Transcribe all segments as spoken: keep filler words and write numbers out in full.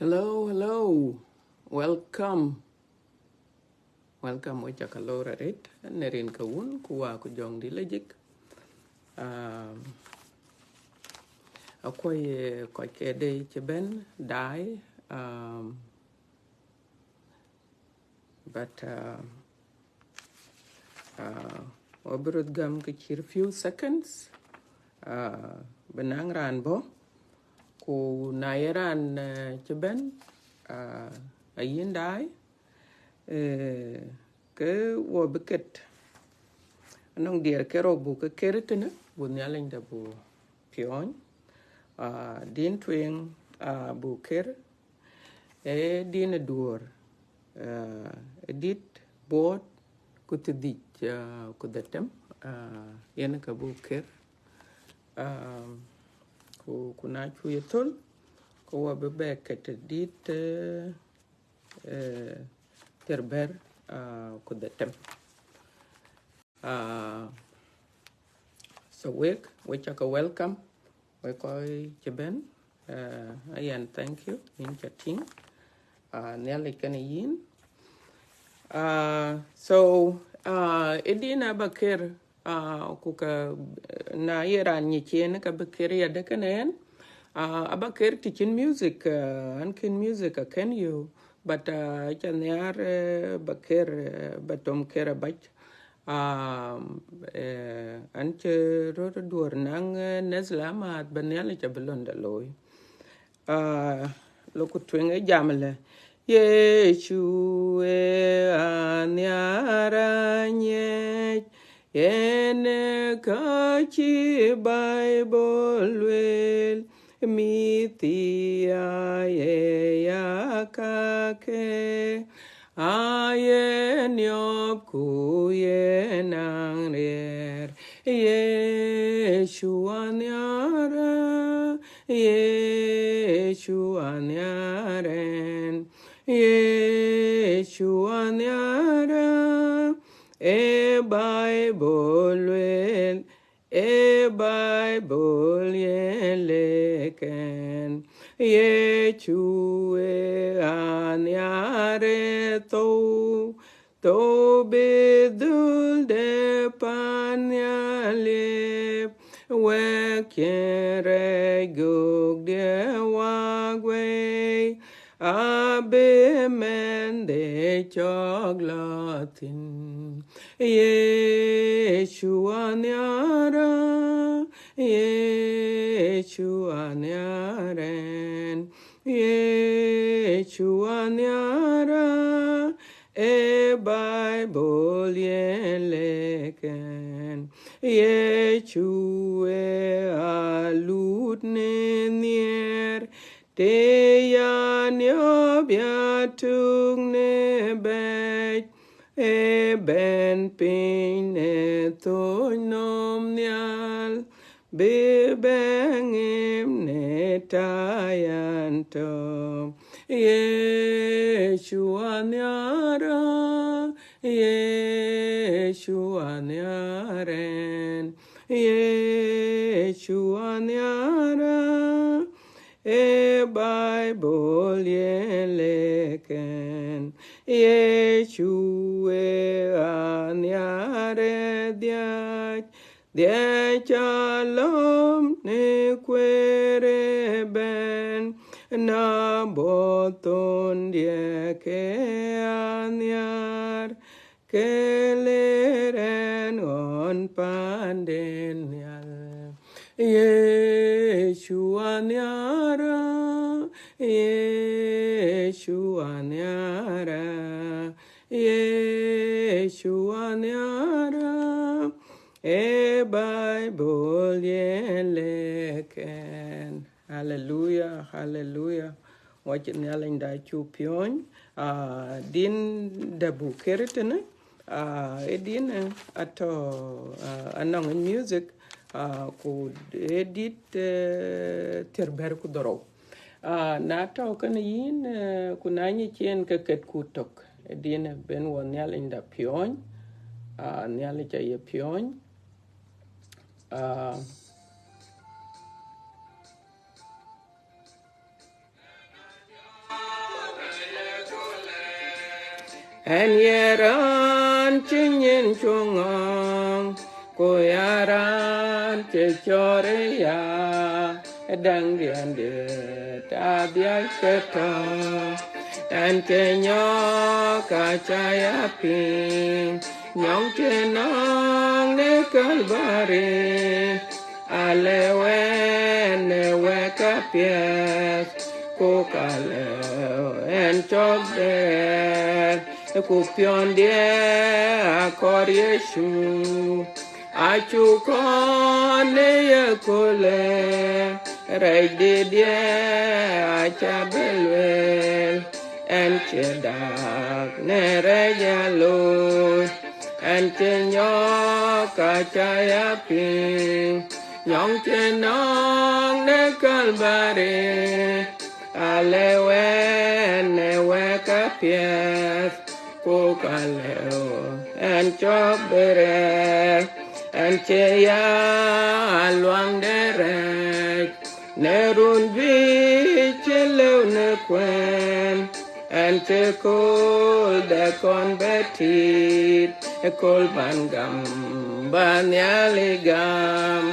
Hello, hello. Welcome. Welcome, we cakë lor arët, në rin ke Wun, ku Wä, ku Jɔŋdït Lajik. Um, akuɔ̈i, eh, kɔc ke dɛ̈ cï bɛ̈n daai, um, but, uh, uh, wɔ bï röt gäm ke cït few seconds, uh, bï naŋ raan bɔ̈, ku na ye raan, uh, cï bɛ̈n, uh, ayïn daai, eh, ke wɔ bï ket. Anɔŋ diɛɛr ke rou buk ke ker tënë, buk Nhialic dɛ̈ buk piɔ̈ɔ̈ny. Ah, din tueŋ, ah, buk ker, ee din ë duɔ̈ɔ̈r, ah, ë dït, buɔɔt, ku thiërdhïc, ah, ku dhetem, ah, yen ke buk ker. Ah, ku, ku na cuk ye thöl, ke wɔ bï bɛ ket dït, eh, eh, thiërbɛ̈t, ah, ku dhetem. Ah, so wek, we cakë welcome, wek kɔc cï bɛ̈n, ah, ayen thank you, yïn ca tïŋ, ah, Nhialic kenë yïn. Ah, so, ah, ë din aba ker, ah, ku ka, na ye raan nyic yen, ka bï ker yadë kenë ɣɛn. Ah, aba ker të cïn music, ah, an kën music akën yök, but, ah, ca nhiaar, eh, ba ker, eh, ba tom ker abac. Ah, eh, an cï röt duɔ̈ɔ̈r naŋ, eh, Nazla amääth, ba Nhialic abï lon dɛ̈ looi. Ah, lok ku tueŋ ë jam lë, Yecu ë anhiar anyiɛc, yen ë ka cï Baibol lueel, mïthia ye ya kake, aye niɔp ku ye naŋ riɛɛr, Yecu anhiar, Yecu anhiar ɣɛn, Yecu anhiar ɣɛn, ee Baibol lueel, ee Baibol ye lɛ̈k ɣɛn, Yecu ë anhiar ë thou, thou bï dhöl de pan nhial liep, wek cïn rɛɛc gökdiɛ̈ wak wei, abï mɛnhde cɔk lɔ thïn. Yecu anhiar ɣa, Yecu anhiar ɣɛn, Yecu anhiar ɣa, ee Baibol ye lɛ̈k ɣɛn, Yecu ë alut në nhiɛɛr, të ya niɔp ya tök në bɛ̈ɛ̈c, ee bɛ̈n piny në thöny nɔm nhial, bï bɛ ŋëm në tayan tɔ̈. Yecu anhiar ɣa, Yecu anhiar ɣɛn, Yecu anhiar ɣa, ee Baibol ye lɛ̈k ɣɛn, Yecu ë anhiar ë dhiac, dhiac ca lɔ̈m në kueer ëbɛ̈n, na bɔ̈ thondiɛ̈ ke anhiar, ke lɛɛr ɣɛn ɣɔn paanden nhial. Yecu anhiar ɣa, Yecu anhiar ɣa, Yecu anhiar ɣa, ee Baibol ye lɛ̈k ɣɛn. Haleluya, haleluya. Wɔ cï Nhialic dɛ̈ cuk piɔ̈ɔ̈ny, ah, din dɛ̈ buk ker tënë, ah, ee din, eh, atɔ̈, ah, anɔŋ music, ah, ku ee dït, eh, thiërbɛ̈t ku dhorou. Ah, na tɔ̈ kenë yïn, eh, ku na nyic yen ke ketku tök, ee din ben wɔ Nhialic dɛ̈ piɔ̈ɔ̈ny, ah, Nhialic aye piɔ̈ɔ̈ny. Ah, Ɣɛn ye raan cï nyin cu ŋɔ̈ŋ, ku ya raan cï cɔɔr ya, daŋdiɛn dït adhiac ke tɔ̈. Ɣɛn cï nyɔk ka ca ya piŋ, nyɔŋ cï nɔŋ në Kalbari. Alëu ɣɛn ë wɛ̈k apiɛth, ku ka lëu ɣɛn cɔk bï rɛɛr, ku piɔ̈ndiɛ̈ akɔɔr Yecu. Acuk kɔn në ye köölë, rɛɛcdiɛ̈ aca bï lueel, ɣɛn cï dak në rɛɛc alooi. Ɣɛn cï nyɔk ka ca ya piŋ, nyɔŋ cï nɔŋ në Kalbari. Alëu ɣɛn ë wɛ̈k apiɛth, ku ka lëu ɣɛn cɔk bï rɛɛr. Ɣɛn cï ya luaŋ de rɛɛc, në run bï cï lëu në kuɛɛn. Ɣɛn cï kööl de kɔn bï tiit, ë kööl ban gam, ba Nhialic gam.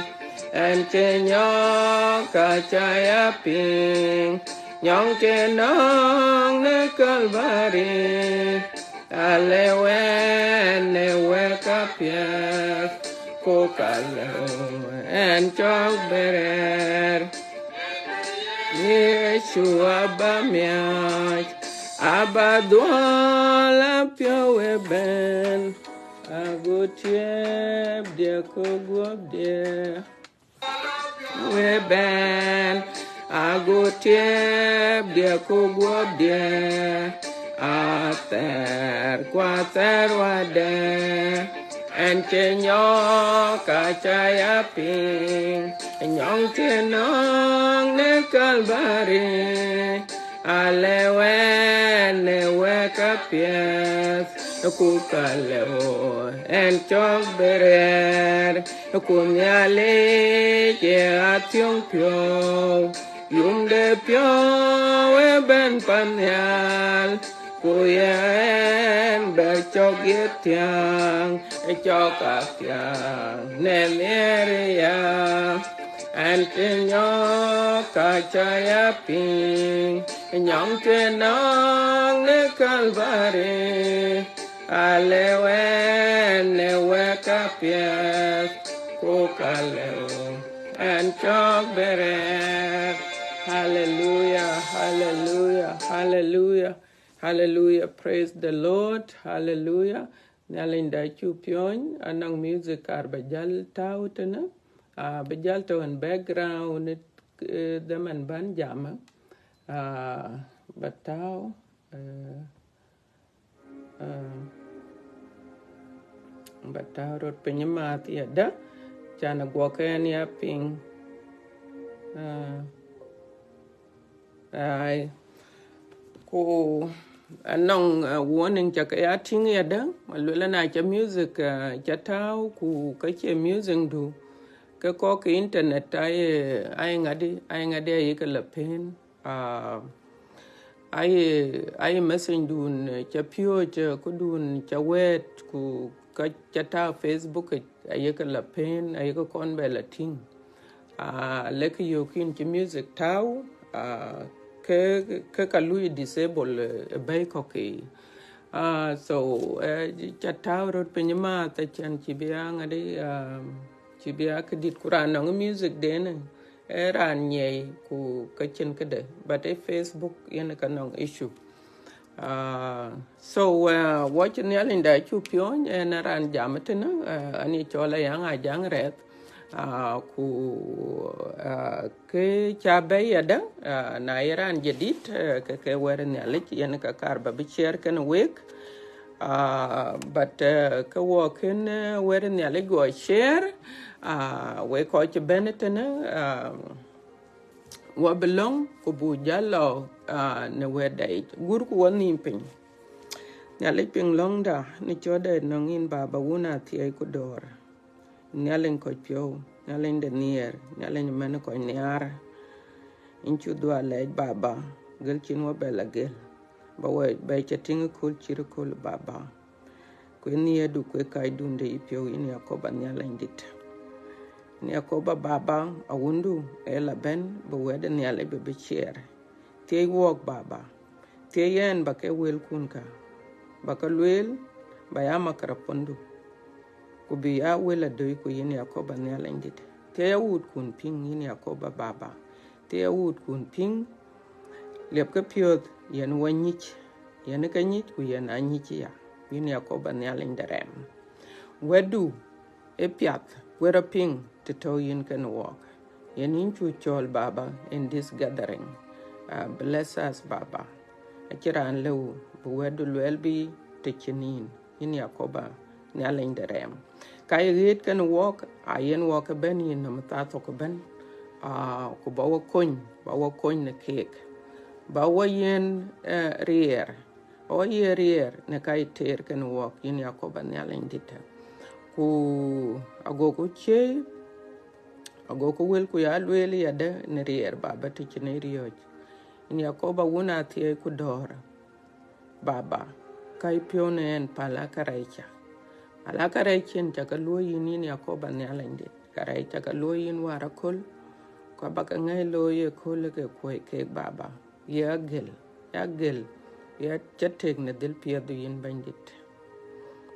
Ɣɛn cï nyɔk ka ca ya piŋ, nyɔŋ cï nɔŋ në Kalbari. Alëu ɣɛn ë wɛ̈k apiɛth, ku ka lëu ɣɛn cɔk bï rɛɛr. Yecu aba miac, aba dhuɔl apiɔ̈u ëbɛ̈n, ago tiɛɛpdiɛ̈ ku guɔ̈pdiɛ̈. Wëbɛ̈n, ago tiɛɛpdiɛ̈ ku guɔ̈pdiɛ̈, athɛɛr ku athɛɛr wadɛ̈. Ɣɛn cï nyɔk ka ca ya piŋ, nyɔŋ cï nɔŋ në Kalbari. Alëu ɣɛn ë wɛ̈k apiɛth, ku ka lëu ɣɛn cɔk bï rɛɛr. Ku Nhialic ye athiɔ̈ŋ piɔ̈u, yum de piɔ̈u ëbɛ̈n pan nhial, ku ye ɣɛn bɛ̈ cɔk ye thiäŋ, ë cɔk athiäŋ në nhiɛɛr ya. Ɣɛn cï nyɔk ka ca ya piŋ, nyɔŋ cï nɔŋ në Kalbari. Alëu ɣɛn ë wɛ̈k apiɛth, ku ka lëu ɣɛn cɔk bï rɛɛr. Haleluya, haleluya, haleluya, haleluya. Praise the Lord. Haleluya. Nhialic da cu piɔ̈ny, anɔŋ music kar ba jäl tääu tënë. Ah, ba jäl tɔ̈ in background, eh, dhaman ban jam. Ah, ba tääu, eh, Ah, ba tääu rot piny ë maath yadë, can aguɔ ke ɣɛn ya piŋ. Ah, ai, ku anɔŋ, ah, warning ca ke ya tïŋ yadë, aluel na ca music, ah, ca tääu, ku ka cie music du, ke kɔc ke internet aye, aye ŋadï, aye ŋadï aye ke la pën. Ah, aye, aye message dun, eh, ca piööc, eh, këdun ca wɛ̈ɛ̈t, ku ka ca tääu Facebook, eh, ayeke la pën, ayeke kɔn bɛ la tïŋ. Ah, lek yök yïn cï music tääu, ah, ke, ke ka lui disable, eh, ë bɛ̈i kɔ̈k ke. Ah, so, eh, ca tääu rot piny ë maath, acän cï bï a ŋadï, ah, cï bï a këdït, ku raan nɔŋ music den, eh, ee raan nyiɛɛi ku ka cïn këde, but ë Facebook yen ka nɔŋ issue. Ah, so, uh, wɔ cï Nhialic da cu piɔ̈ny, ɣɛn ë raan jam ëtënë, uh, ɣɛn ye cɔl Ayaŋ Ajaŋ Rɛth, ah, ku, ah, kë ca bɛ̈i yadë, ah, na ye raan jadït, eh, ke, ke wɛ̈t Nhialic yen ka kar ba bï share kenë wek. Ah, but, eh, ke wɔ kën, eh, wɛ̈t Nhialic guɔ share, ah, wek kɔc cï bɛ̈n ëtënë, ah, wɔ bï lɔ̈ŋ ku buk jäl lɔ, ah, në wɛ̈tda yic. Gurku wɔ nhïïm piny. Nhialic piŋ lɔ̈ŋda, në cɔ̈tda nɔŋ yïn Baba Wun Athiɛɛi ku Dɔ̈ɔ̈r. Nhialic kɔc piɔ̈u, Nhialic de nhiɛɛr, Nhialic mɛn kɔc nhiaar. Yïn cuk dhuɔ̈k lɛc Baba, gël cïn wɔ bɛ la gël. ba wɛɛc bɛ̈ɛ̈i ca tïŋ ëkööl cït ëkööl, Baba. Ku ë nhiëërdu ku ë kacdun de yïpiɔ̈u, yïn Yakoba Nhialic dït. Yïn Yakoba, Baba, awundu ë la bɛ̈n bï wɛ̈t de Nhialic bï bï ciɛɛr. Thiëëc wɔɔk, Baba. Thiëëc ɣɛn ba ke wëlkun kä, ba ke lueel, ba ya makarapondu, ku bï ya wël adöi ku, yïn Yakoba Nhialic dït. Thiëëc awuutkun piŋ, yïn Yakoba, Baba. Thiëëc awuutkun piŋ, liɛpkë piɔ̈ɔ̈th, yɛn wɔ nyic, yɛn ke nyic ku yɛn aa nyic ya, yïn Yakoba Nhialic de rɛɛm. Wɛ̈tdu ë piath, wɛ̈t rɔ piŋ të tɔ̈u yïn kenë wɔɔk. Yɛn yïn cuk cɔɔl, Baba, in this gathering. Uh, bless us, Baba. Acïn raan lëu bï wɛ̈tdu luɛɛl bï të cïn yïn, yïn Yakoba Nhialic de rɛɛm. Ka ye ɣet kenë wɔɔk, a yen wɔɔk ëbɛ̈n, yïn nɔm thaa thok ëbɛ̈n, ah, ku ba wɔ kony, ba wɔ kony në keek, ba wɔ yiɛ̈n, eh, riɛɛr, ba wɔ yiɛ̈n riɛɛr në ka ye teer kenë wɔɔk, yïn Yakoba Nhialic dït. Ku agoku ciëëi, agoku wëlku ya lueel yadë në riɛɛr, Baba, të cïn ë riɔ̈ɔ̈c. Yïn Yakoba wun athiɛɛi ku dɔ̈ɔ̈r, Baba, ka yïpiɔ̈u në ɣɛn, päl aa kärɛc ca. Päl aa kärɛc cïn ca ke luɔ̈i yïn, yïn Yakoba Nhialic dït. Kärɛc ca ke luɔ̈i yïn wäär aköl, ku aba ke ŋäi looi ëkööl ke kuɔ̈i keek, Baba. Ye agël, ye agël, ye ca tëk në dhil piɛthdu, yïn Bɛ̈nydït.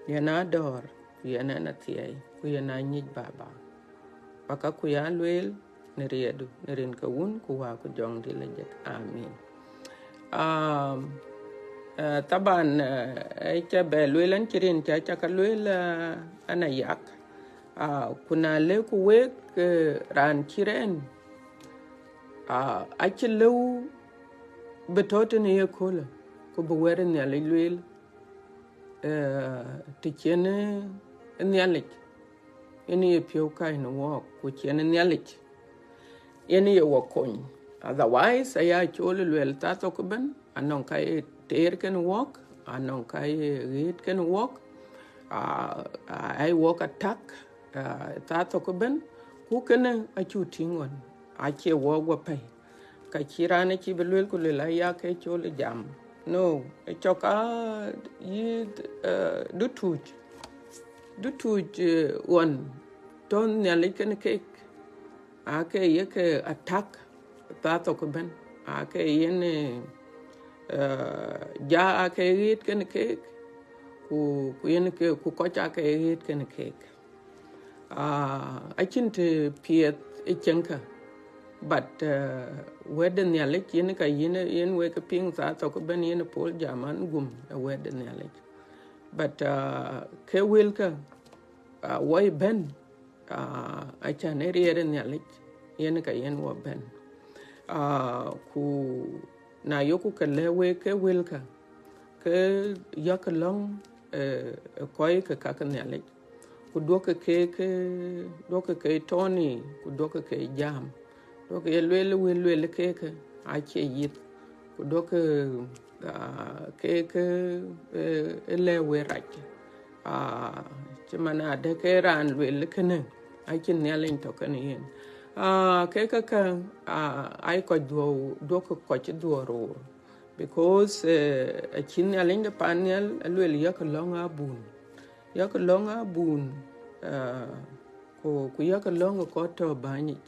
Yɛn aa dɔ̈ɔ̈r, ku yɛn ɣɛn athiɛɛi, ku yɛn aa nyic, Baba. Ba käkku ya lueel në riɛɛrdu, në rin ke Wun ku Wät ku Jɔŋdït Lajik. Amin. Um, eh, thaban, eh, ë ca bɛ lueel, ɣɛn cï rin ca, ca ke lueel, eh, ɣɛn ayak. Ah, ku na lëkku wek, eh, raan cï rɛɛn, ah, acï lëu bï tɔ̈ tënë ye köölë, ku bï wɛ̈t ë Nhialic lueel, eh, të cïn, eh, Nhialic yen ye piɔ̈u kac në wɔɔk, ku cïn Nhialic yen ye wɔ kony. Otherwise, aya cool lueel thaa thok ëbɛ̈n, anɔŋ ka ye teer kenë wɔɔk, anɔŋ ka ye ɣet kenë wɔɔk, ah, ah, ai wɔɔk attack, ah, thaa thok ëbɛ̈n, ku kënë acuk tïŋ ɣɔn, acie wɔɔk wɔ pɛ̈i. Ka cï raan acï bï lueel ku lueel aya ke cool jam. No, ë cɔk aa yï, eh, dutuuc, dutuuc, eh, ɣɔn tɔ̈ Nhialic kenë keek, aake ye ke attack thaa thok ëbɛ̈n, aake yen, eh, eh, ja aake ɣet kenë keek, ku, ku yen ke, ku kɔc aake ɣet kenë keek. Ah, acïn të piɛth ë cieŋkë, but, eh, wɛ̈t de Nhialic yen ka yen, yen wek piŋ thaa thok ëbɛ̈n, yen Paul jam an gum ë wɛ̈t de Nhialic. But, ah, ke wëlkë, ah, wɔ ëbɛ̈n, ah, acän ë riɛɛr ë Nhialic, yen ka yen wɔ bɛ̈n. Ah, ku na yökku ke lɛ̈k wek ke wëlkë, ke yak lɔ̈ŋ, eh, ë kɔc ke ka ke Nhialic, ku duɔ̈kkë keek, eh, duɔ̈kkë keek tɔ̈ɔ̈ni, ku duɔ̈kkë keek jam, duɔ̈kkë ye lueel wël lueel keek, acie yith, ku duɔ̈kkë, ah, keek, eh, ë lɛ̈k wek rac. Ah, cï man adë ke raan lueel kënë, acïn Nhialic tɔ̈ kenë yen. Ah, ke käkkä, ah, ai kɔc dhuɔ̈k, duɔ̈kkë kɔc dhuɔ̈k roor. Because, eh, acïn Nhialic de pan nhial alueel yak lɔ̈ŋ abun. Yak lɔ̈ŋ abun, eh, ku, ku yak lɔ̈ŋ ë kɔc tɔ̈ bänyic.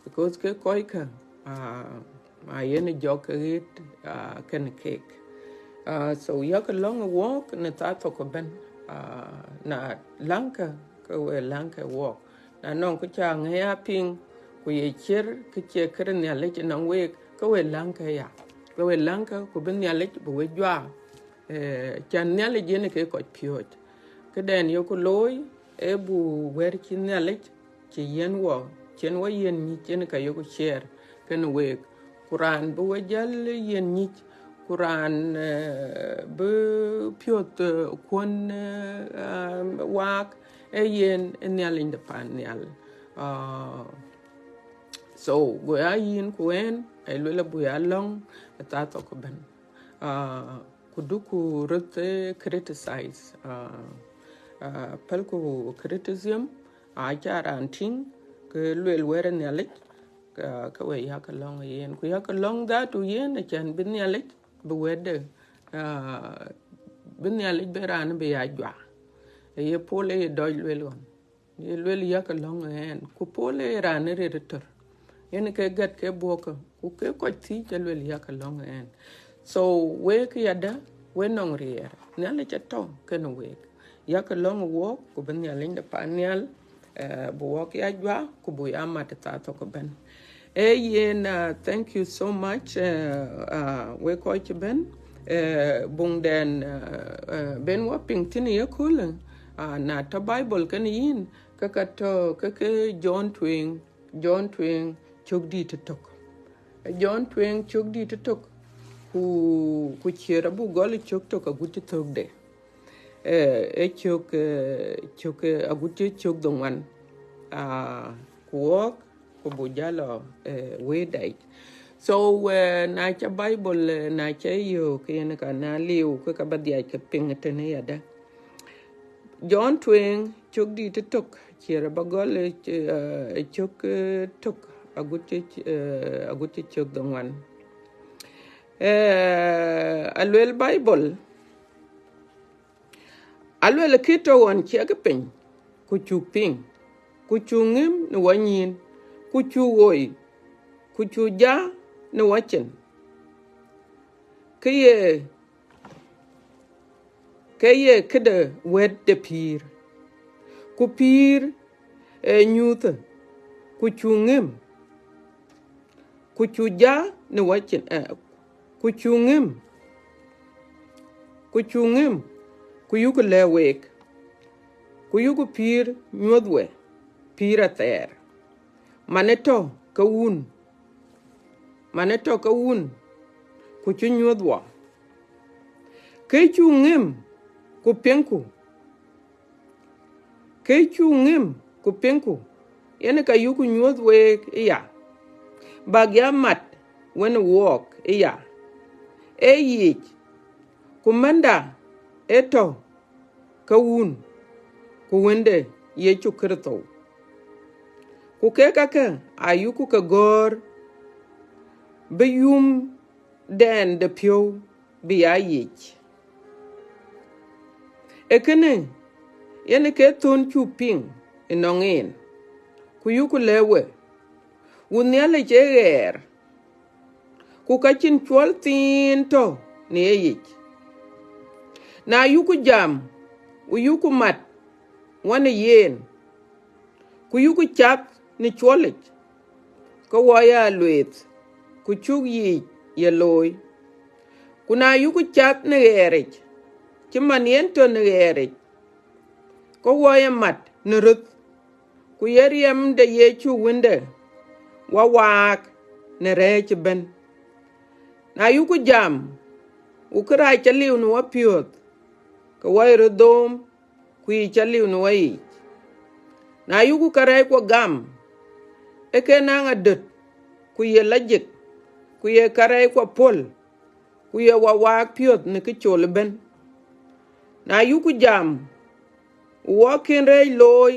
Because ke kɔckë, ah, a yen jɔk ke ɣet, ah, kenë keek. Ah, so yak lɔ̈ŋ ë wɔɔk në thaa thok ëbɛ̈n. Ah, na läŋkë, ke we läŋkë wɔɔk. Na nɔŋ kë ca ŋɛ̈i a piŋ, ku ye ciɛ̈t kë cie kë de Nhialic nɔŋ week, ke we läŋkë ya. Ke we läŋkë, ku bï Nhialic bï we juak. Eh, cän Nhialic yen ke kɔc piööc. Këdɛn yökku looi, ee buk wɛ̈t cï Nhialic cï yiɛ̈n wɔ, cïn wɔ yiɛ̈n nyic, yen ka yökku ciɛɛr kenë week. Ku raan bï we jäl yiɛ̈n nyic, ku raan, eh, bï piɔ̈th, eh, kuɔ̈n, eh, ah, waak, ee yen ë Nhialic de pan nhial. Ah, so, go ya yïn ku ɣɛn, ai lueel abuk ya lɔ̈ŋ ë thaa thok ëbɛ̈n. Ah, ku dukku röt, eh, criticize, ah, ah, pälku criticism, aca raan tïŋ ke lueel wɛ̈t ë Nhialic, ka, ke we yak lɔ̈ŋ yen. Ku yak lɔ̈ŋ dhatu yen, acän bï Nhialic, bï wɛ̈tde, Ah, bï Nhialic bï raan bï ya juak. Ye Paul ë ye dɔc lueel ɣɔn. Ye lueel yak lɔ̈ŋ ë ɣɛn. Ku Paul ë raan ë rëër tör. Yen ke gät ke buɔ̈kkë. Ku ke kɔc thiëc ë lueel yak lɔ̈ŋ ë ɣɛn. So, wek yadë, we nɔŋ riɛɛr. Nhialic atɔ̈ kenë wek. Yak lɔ̈ŋ ë wook, ku bï Nhialic de pan nhial, eh, bï wook ya juak, ku bï ya mat ë thaa thok ëbɛ̈n. Eh, yen, uh, thank you so much, uh, uh, we kɔc ëbɛ̈n, eh, buŋden, uh, uh, ben wɔ piŋ thïn ye köölë, uh, na tɔ̈ Bible kenë yïn, ke ka tɔ̈ ke ke John tueŋ, John tueŋ cök dït ë tök. John tueŋ cök dït ë tök, ku, ku ciɛɛr abuk gɔl ë cök tök agut cï thökde. Eh, ë cök, eh, cök, eh, agut cï cök dhoŋuan. Ah, ku wook, ku buk jal lɔ, eh, wëëtdaic. So, eh, na ca Bible, eh, na ca yök, yen ka na liu, ke ka ba dhiac ke piŋ tënë yadë. John tueŋ cök dït ë tök, ciɛɛr aba gɔl, eh, cök, eh, tök, agut cï, eh, agut cï cök dhoŋuan. Eh, aluel Bible, aluel kë tɔ̈ ɣɔn ciɛk piny, ku cuk piŋ, ku cuk ŋëm në wɔ nyïn, ku cuk ɣoi, ku cuk ja në wɔ cin. Kë ye, kë ye këde wɛ̈t de pïïr, ku pïïr ë nyuuthë, ku cuk ŋëm, ku cuk ja në wɔ cin, eh, ku cuk ŋëm, ku cuk ŋëm, ku yuk lɛ̈k week, ku yuk pïïr nyuɔ̈th we, pïïr athɛɛr, man ë tɔ̈ ke wun, man ë tɔ̈ ke wun, ku cï nyuɔ̈th wɔ. Kë cuk ŋëm, ku piŋku, kë cuk ŋëm, ku piŋku, yen ka yuk nyuɔ̈th week ëya, bäk ya mat wën wook ëya, ë yic, ku mɛnhda ë tɔ̈ ke wun, ku wënde Yecu Kërtho. Ku kek kakë ayuk ke gɔ̈ɔ̈r bï yumdɛn de piɔ̈u bï ya yic. Ee kënë, yen ke thön cuk piŋ ënɔŋ en, ku yuk lɛ̈k we, wun Nhialic ë ɣɛɛr, ku ka cïn cuɔl thiin tɔ̈ në yeyic. Na yuk jam, ku yuk mat wën ë yen, ku yuk cath në cuɔlic, ke wɔ ye alueeth, ku cuk yiic ye looi. Ku na yuk cath në ɣɛɛric, cï man yen tɔ̈ në ɣɛɛric, ke wɔ ye mat në röth, ku ye riɛm de Yecu Wënde wɔ waak në rɛ̈ɛ̈c ëbɛ̈n. Na yuk jam, ku kërac ca liu në wɔ piɔ̈ɔ̈th, ke wɔ ye röt dhoom, ku yic ca liu në wɔ yiic. Na yuk kärɛckuɔ gam, ee ke naŋ adöt, ku ye lajik, ku ye kärɛckuɔ puɔ̈l, ku ye wɔ waak piɔ̈ɔ̈th në kë col ëbɛ̈n. Na yuk jam, ku wɔ kën rɛɛc looi,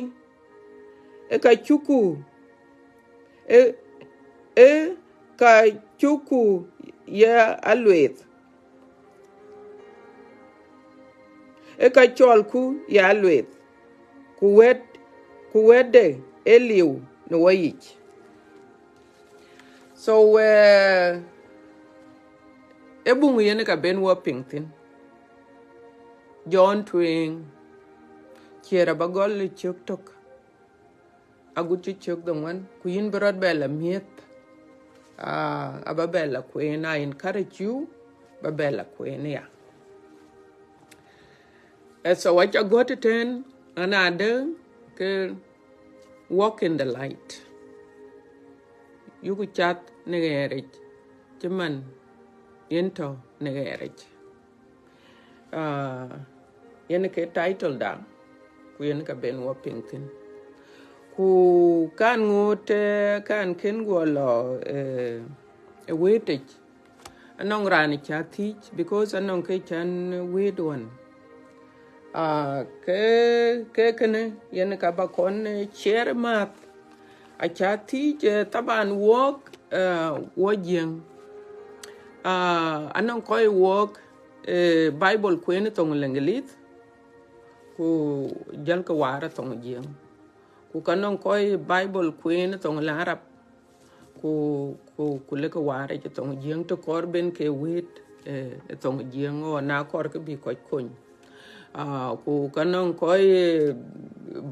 ee ka cuku, ee, ee ka cuku ye alueeth, ee ka cɔlku ye alueeth, ku wɛ̈t, ku wɛ̈tde ee liu në wɔ yic. So, eh, ee buŋ yen ka ben wɔ piŋ thïn. John tueŋ, ciɛɛr aba gɔl ë cök tök, agut cï cök dhoŋuan, ku yïn bï rɔt bɛ la miëth, ah, aba bɛ la kueen, I encourage you, ba bɛ la kueen ya. Eh, so aca gɔ̈t ëtɛ̈n, anadë ke walk in the light. Yuk cath në ɣɛɛric, cï man yen tɔ̈ në ɣɛɛric. Ah, yen ke title da, ku yen ka ben wɔ piŋ thïn. Ku kan ŋoot, eh, kan kën guɔ lɔ, eh, ë wëëtic, anɔŋ raan ca thiëc, because anɔŋ kë can wëët ɣɔn. Ah, ke, ke kënë, yen ka ba kɔn, eh, ciɛɛr määth. Aca thiëc, eh, taban wook, eh, wɔ Jiëŋ. Ah, anɔŋ kɔc wook, Bible kueen thoŋ Leŋgelith, ku jälkë waar thoŋ Jiëŋ. Ku ka nɔŋ kɔc Bible kueen thoŋ Arab, ku, ku, ku lëkë waar ë thoŋ Jiëŋ, të kɔɔr ben ke wëët ë thoŋ Jiëŋ, ɣɔn na kɔɔr ke bï kɔc kony. Ku ka nɔŋ kɔc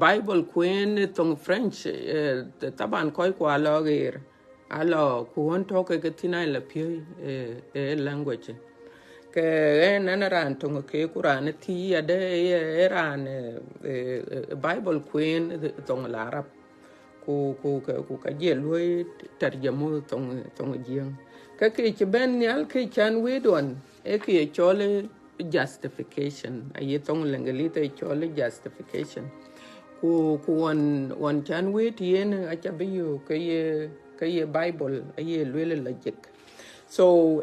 Bible kueen thoŋ French, thaban kɔc ku alɔ ɣeer, alɔ ku ɣɔn tɔ̈ ke ke thïn ala piööi ë language. Ke ɣɛn, ɣɛn raan töŋ ke ku raan ë thii adë, ë raan Bible kueen thoŋ Arab, ku, ku, ku ka jɛ luɔi tarjamu thoŋ, thoŋ Jiëŋ. Ke kë cï bɛ̈n nhial, kë can wëët ɣɔn, ee kë ye cɔl justification, aye thoŋ Leŋgelith ë cɔl justification. Ku, ku ɣɔn, ɣɔn can wëët yen, aca bï yök ke ye, ke ye Bible aye lueel logic. So,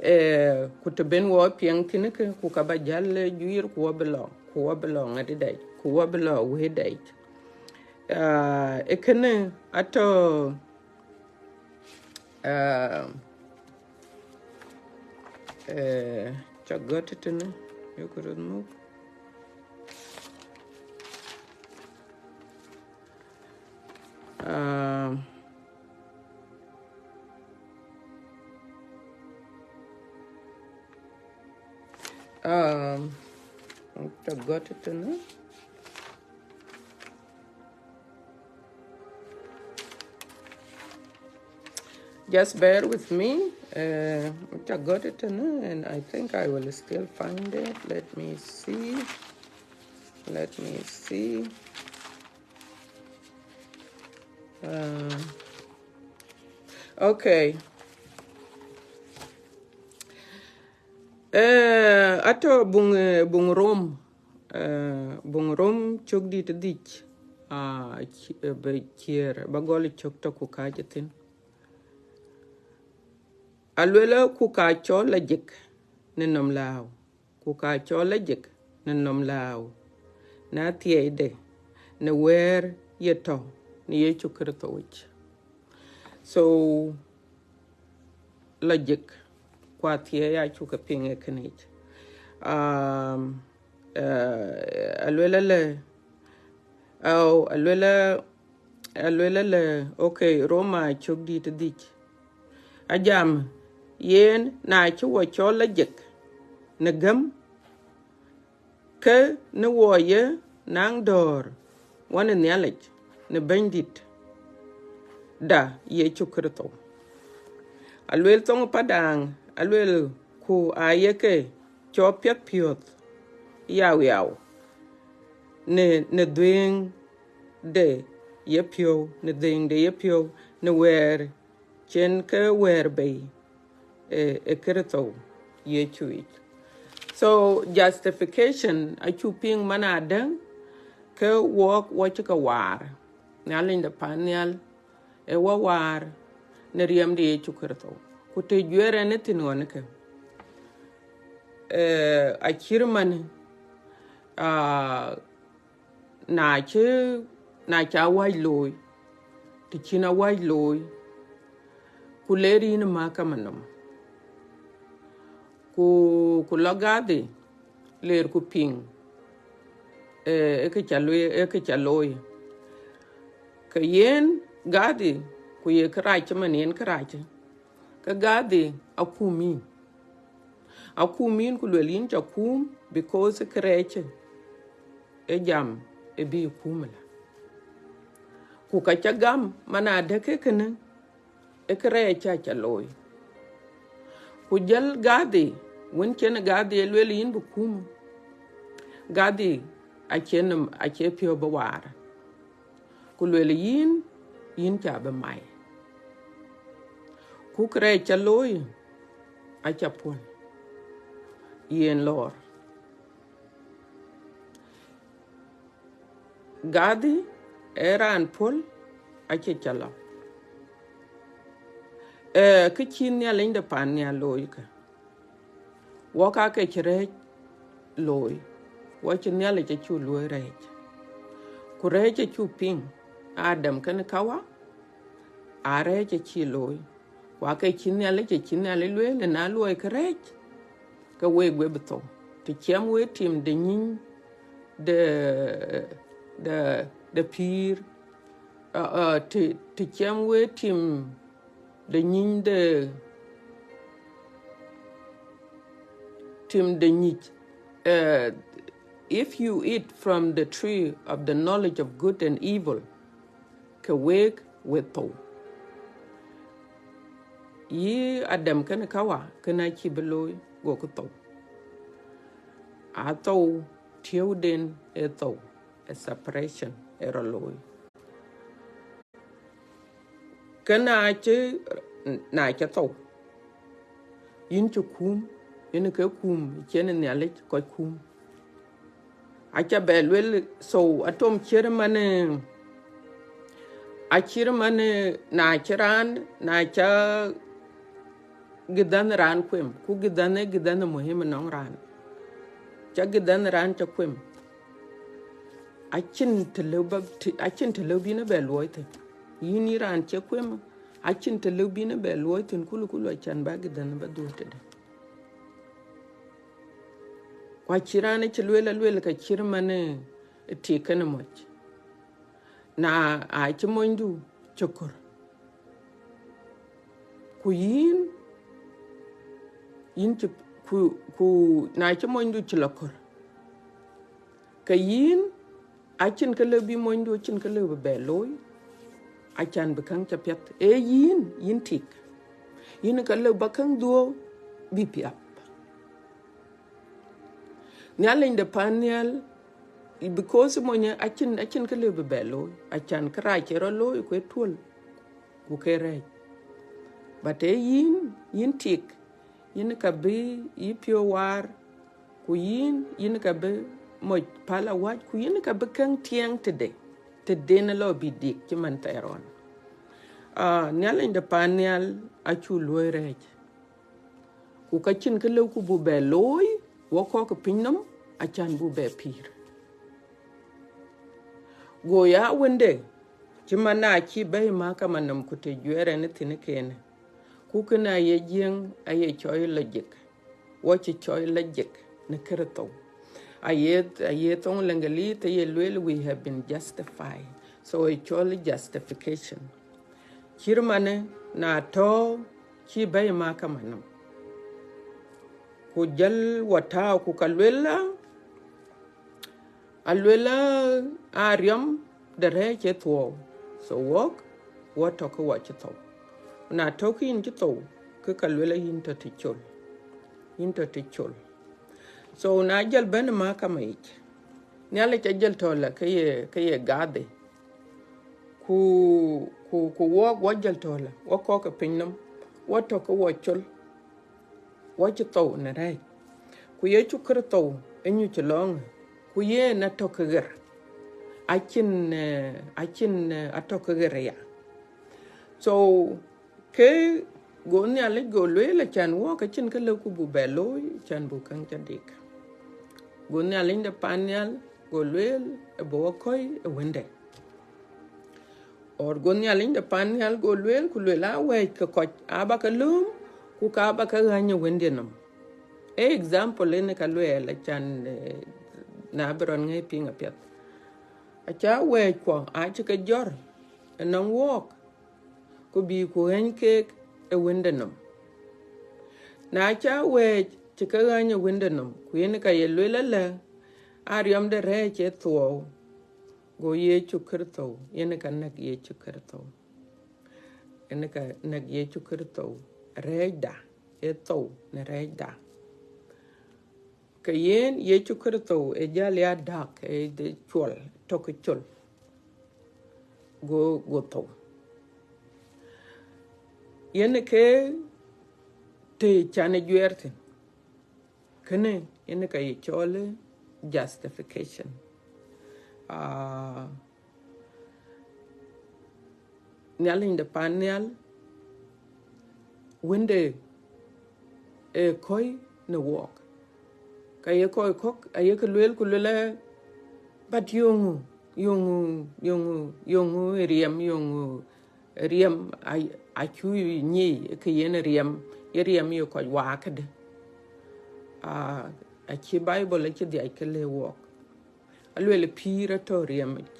ku të ben wɔ piɛŋ thïn ke, ku ka ba jäl juiir, ku wɔ bï lɔ, ku wɔ bï lɔ ŋadï dɛc, ku wɔ bï lɔ wëët dɛc. Ë kënë atɔ̈, ca gɔ̈t tënë, yök röt muk. Um, ca gɔ̈t tënë. Just bear with me. Ca gɔ̈t tënë, and I think I will still find it. Let me see. Let me see. Uh, okay. Atɔ̈ buŋ, buŋ Rom, buŋ Rom cök dït dhïc, bï ciëër, ba gɔl cök tɔ̈ ku kääc thïn. Aluelë ku ka cɔl logic në nɔm lääu, ku ka cɔl logic në nɔm lääu, na thiɛɛcde në wɛ̈ɛ̈r ye tɔ̈ në Yecu Kërtho yic. So, logic ku athiɛɛi acuk ke piŋ ë kënë yic. Aluel ëlë, aw, aluel, aluel ëlë, okay, Roma cök dït dhïc. Ajam, yen na cï wɔ cɔl logic në gäm, ke në wɔ ye naŋ dɔ̈ɔ̈r wɔ në Nhialic në Bɛ̈nydït da Yecu Kërtho. Aluel thoŋ Padaŋ, aluel ku aye ke cɔl piɛth piɔ̈th yau yau në, në dhuëëŋ de yepiɔ̈u, në dhuëëŋ de yepiɔ̈u, në wɛ̈ɛ̈r cïn ke wɛ̈ɛ̈r bei ë, ë Kërtho Yecu yic. So, justification acuk piŋ man adäŋ, ke wɔk wɔ cï ke waar, Nhialic de pan nhial ë wɔ waar në riɛm de Yecu Kërtho. Ku të juëër ɣɛn ë thïn ɣɔn ke, acït man, na cï, na cï awäc looi, të cïn awäc looi, ku leer yïn ë mahakama nɔm, ku, ku lɔ gadhi, leer ku piŋ, ë, ë kë ca looi, ë kë ca looi. Ke yen gadhi, ku ye kërac cï man yen kërac, ke gadhi akum yïn. Akum yïn ku luel yïn ca kum, because kërɛɛc ë jam ë bï kum ëlä. Ku ka ca gam man adäŋ ke kënë, ë kërɛɛc ca ca looi. Ku jël gadhi, wën cïn gadhi ë luel yïn bï kum, gadhi acïn, acie piɔ̈u bï waar. Ku luel yïn, yïn ca bï mai. Ku kërɛɛc ca looi, aca puɔ̈l, yen lɔɔr. Gadhi ee raan puɔ̈l, acie ca lɔ. Ee, kë cï Nhialic de pan nhial looi kë, wɔk aake cï rɛɛc looi, wɔ cï Nhialic acuk luɔ̈i rɛɛc. Ku rɛɛc acuk piŋ, Adam kenë Kawa, aa rɛɛc acï looi. Ku aake cï Nhialic, acï Nhialic lueel, na luɔi kërɛɛc, ke week we bï thou. të ciɛm wek tim de nyiny de, de, de pïïr, uh, uh, të, të ciɛm wek tim de nyiny de, tim de nyic. Uh, if you eat from the tree of the knowledge of good and evil, ke wek we thou. Yï Adam kënë Kawa, kënë acï bï looi, gokï thou. A thou, tiëuden ë thou, ë separation ë rɔt looi. Ke na cï, na cï thou, yïn cï kum, yïn ke kum, cïn Nhialic kɔc kum. Aca bɛ luel, so atom cït man, acït man, na cï raan, na ca gidhan raan kuem, ku gidhan ë gidhan muhim nɔŋ raan. Ca gidhan raan ca kuem. Acïn të lëu ba, të, acïn të lëu bïn bɛ luɔi thïn. Yïn yï raan cï kuem, acïn të lëu bïn bɛ luɔi thïn kulu kulu acan ba gidhan ba dhuɔ̈k tëde. Ku acï raan cï lueel aluel ka cït man, eh, tik kënë moc. Na acï monydu cï kör. Ku yïn, yïn cï, ku, ku na cï monydu cï lɔ kör. Ke yïn, acïn kë lëu bï monydu, acïn kë lëu bï bɛ looi, acan bï käŋ ca piath. Ee yïn, yïn tik. Yïn ka lëu ba käŋ dhuɔ̈k bï piath. Nhialic de pan nhial, because mony acïn, acïn kë lëu bï bɛ looi, acan kërac cï rɔt looi ku ë tuöl, ku ke rɛɛc. But ee yïn, yïn tik, yïn ka bï yï piɔ̈u waar, ku yïn, yïn ka bï moc päl awäc, ku yïn ka bï käŋ tiɛɛŋ tëde, tëden lɔ bï dik cï man thɛɛr ɣɔn. Ah, Nhialic de pan nhial acu luɔi rɛɛc. Ku ka cïn kë lëu ku bu bɛ looi, wɔ kɔc ke piny nɔm, acan bu bɛ pïïr. Go ya wënde, cï man na cï bɛ̈i mahakama nɔm ku të juɛɛr ɛn thïn kënë. Ku kënë aye Jiëŋ aye cɔl logic. Wɔ cï cɔl logic në Kërtho. Aye, aye thoŋ Lëŋëlith aye lueel, we have been justified. So ë cɔl justification. Cït man na tɔ̈ cï bɛ̈i mahakama nɔm. Ku jɔl wɔ tääu ku ka luel la, aluel la, ariɔm de rɛɛc ë thuɔɔu. So wɔk, wɔ tɔ̈ ke wɔ cï thou. Na tɔ̈ ke yïn cï thou, ke ka luel la yïn tɔ̈ të col. Yïn tɔ̈ të col. So na jɔl bɛ̈n mahakama yic, Nhialic ajɔl tɔ̈ la ke ye, ke ye gadhi. Ku, ku, ku wɔk, wɔ jɔl tɔ̈ la, wɔ kɔc ke piny nɔm, wɔ tɔ̈ ke wɔ col, wɔ cï thou në rɛɛc. Ku Yecu Kërtho ë nyuc lɔŋë, ku yen atɔ̈ ke ɣer. Acïn, eh, acïn, eh, atɔ̈ ke ɣer aya. So, ke go Nhialic go lueel, acan wɔk acïn kë lëu ku bu bɛ looi, acan bu käŋ ca dik. Go Nhialic de pan nhial go lueel, ë bï wɔ kɔ̈i ë wënde. Or go Nhialic de pan nhial go lueel, ku lueel, a wɛ̈ɛ̈c ke kɔc, aba ke lööm, ku ka ba ke ɣäny ë wënde nɔm. Ee example ënë ka lueel, acan, eh, na bï rɔt ŋɛi piŋ apiɛth. Aca wɛ̈ɛ̈c kuɔ, acï ke jɔr ënɔŋ wɔɔk, ku bï ku ɣäny keek ë wënde nɔm. Na ca wɛ̈ɛ̈c cï ke ɣäny ë wënde nɔm, ku yen ka ye lueel ëlë, ariɔm de rɛɛc ë thuɔɔu, go Yecu Kërtho, yen ka näk Yecu Kërtho. Yen ka näk Yecu Kërtho, rɛɛcda, ë thou në rɛɛcda. Ke yen Yecu Kërtho ë jäl ya däk, ë de cuɔl, tɔ̈ ke col, go, go thou. Yen ke të can ë juɛɛr thïn. Kënë yen ka ye cɔl justification. Ah, Nhialic de pan nhial, wënde ë kɔ̈i në wɔɔk. Ka ye kɔc kɔ̈k, aye ke lueel ku lueel, but yöŋö, yöŋö, yöŋö, yöŋö ë riɛm, yöŋö riɛm, a, acuk nyic ke yen riɛm, ye riɛm ye kɔc waak këdë. Ah, Acï Bible acï dhiac ke le wɔk. Aluel pïïr atɔ̈ riɛmic.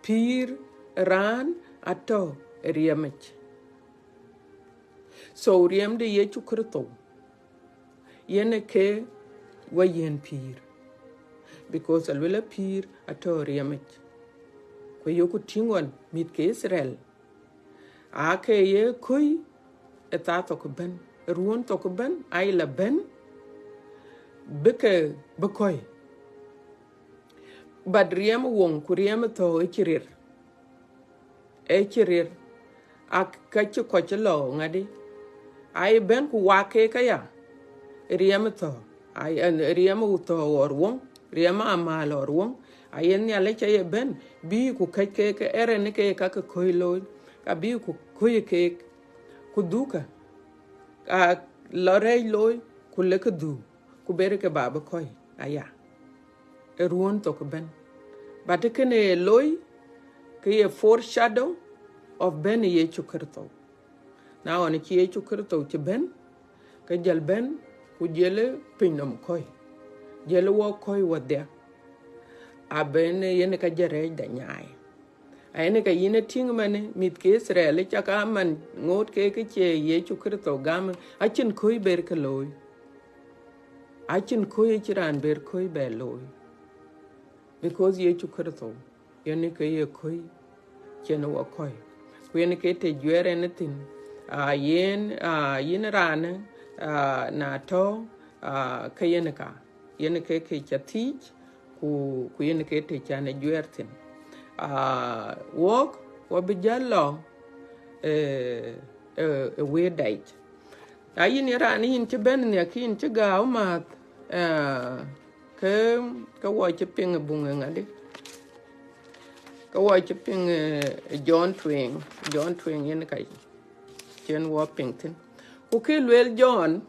Pïïr raan atɔ̈ riɛmic. So riɛm de Yecu Kritho, yen ë ke wɔ yiën pïïr. Because aluel a pïïr atɔ̈ riɛmic. Ku yoku tïŋ ɣɔn mïth ke Itharel, aa ke ye köi ë thaa thok ëbɛ̈n, ë ruɔ̈ɔ̈n thok ëbɛ̈n, aa ye la bɛ̈n, bï ke bï kɔ̈i. But riɛm ë woŋ ku riɛm ë thɔ̈u ë cï rir. Ë cï rir. Ak ka cï kɔc cï lɔ ŋadï. Aa ye bɛ̈n ku wak keek aya. Riɛm ë thɔ̈u. Ai, ɛn, riɛm ë thɔ̈u ɣɔr woŋ. Riɛm ë amääl ɣɔr woŋ. Aye Nhialic aye bɛ̈n. Bï ku kɛ̈c keek ë rin ke ka ke köi looi. Ka bï ku köi keek. Ku dhukë. Ka lɔ rɛɛc looi. Ku lekë dhuk. Ku berë ke ba bï kɔ̈i. Aya. Ë ruɔ̈ɔ̈n thok ëbɛ̈n. But kënë ye looi, ke ye foreshadow of bɛ̈n Yecu Kritho. Na ɣɔn cï Yecu Kritho cï bɛ̈n, ke jɔl bɛ̈n, ku jɔl ë pinynɔm kɔ̈i. Jɔl ë wɔk kɔ̈i wɔdhia. Abɛ̈n yen ka jɔl rɛɛcda nyaai. Ayen ka yïn ë tïŋ ëmënë, mïth ke Itharel, ë cak a man ŋoot ke ke cie Yecu Kritho gam, acïn köi ber ke looi. Acïn köi, acïn raan ber köi bɛ looi. Because Yecu Kritho, yen ke ye köi, cïn wɔ kɔ̈i. Ku yen ke të juɛɛr yen thïn, aa, yen, aa, yïn raanë, aa, na tɔ̈, aa, ke yen ka, yen ke ke ca thiic, ku, ku yen ke të can ë juɛɛr thïn. Aa, wɔk, wɔ bï jäl lɔ, ë, ë, ë wëëtda yic. Na yïn ye raan yïn cï bɛ̈n nhiäk, yïn cï gääu määth, ë, ke, ke wɔ cï piŋ ë buŋ ë ŋadï? Ke wɔ cï piŋ, ë, John tueŋ, John tueŋ yen ka cïn wɔ piŋ thïn. Ku kë lueel John,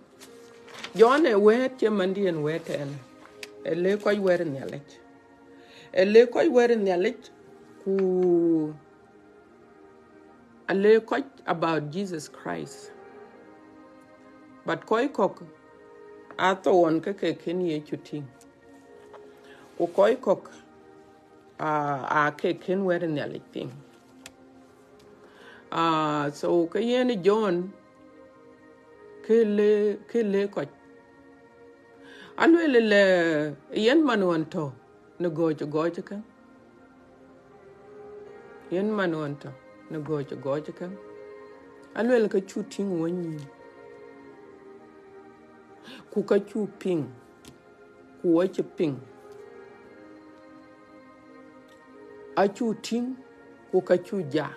John ë wɛ̈ɛ̈t cï mandiɛ̈n wɛ̈ɛ̈t ɛn, ë le kɔc wɛ̈t Nhialic. Ë le kɔc wɛ̈t Nhialic, ku a le kɔc about Jesus Christ. But kɔc kɔ̈k aa thou ɣɔn ke ke kën Yecu tïŋ. Ku kɔc kɔ̈k, aa, aa ke kën wɛ̈t Nhialic piŋ. Aa, so ke yen John, ke le, ke le kɔc. Aluel lɛ yen man ɣɔn tɔ̈ në gɔ̈ɔ̈c ë gɔ̈ɔ̈c ë käŋ. Yen man ɣɔn tɔ̈ në gɔ̈ɔ̈c ë gɔ̈ɔ̈c ë käŋ. Aluel ke cu tïŋ wɔ nyïïn. Ku ka cu piŋ. Ku wɔ cï piŋ. Acu tïŋ, ku ka cu ja.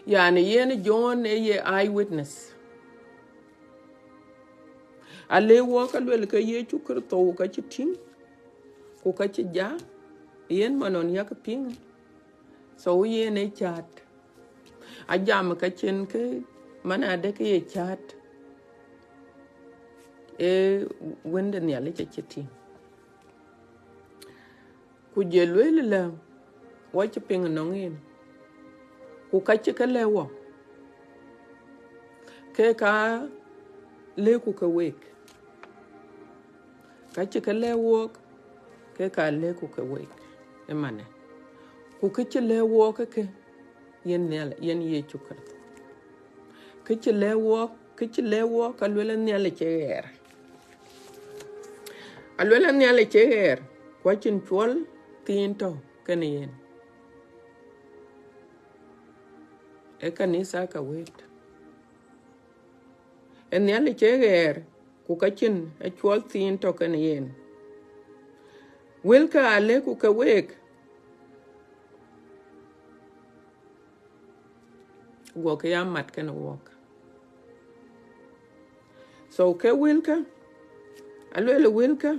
Yani, yen John ë ye eyewitness. A le wɔk aluel ke Yecu Kritho ka cï tïŋ, ku ka cï ja, yen man ɣɔn yak piŋ. So yen ë cäät. A jam ka cïn kë, man adë ke ye cäät. Ee Wënde Nhialic acï tïŋ. Ku jɔl lueel lɛ, wɔ cï piŋ ënɔŋ yen. Ku ka cï ke lɛ̈k wɔ, ke ka lëkku ke week. Ka cï ke lɛ̈k wɔk, ke ka lëkku ke week. Ëmënë. Ku kë cï lɛ̈k wɔk ke, yen Nhial-, yen Yecu Kritho. Kë cï lɛ̈k wɔk, kë cï lɛ̈k wɔk, aluel Nhialic ë ɣɛɛr. Aluel Nhialic ë ɣɛɛr, ku acïn cuɔl thiin tɔ̈ kenë yen. Ë kanitha ka wëët. Ë Nhialic ë ɣɛɛr, ku ka cïn ë cuɔl thiin tɔ̈ kenë yen. Wëlkä aa lëkku ke week, guɔkï ya mat kenë wɔk. So ke wëlkä, aluel wëlkä,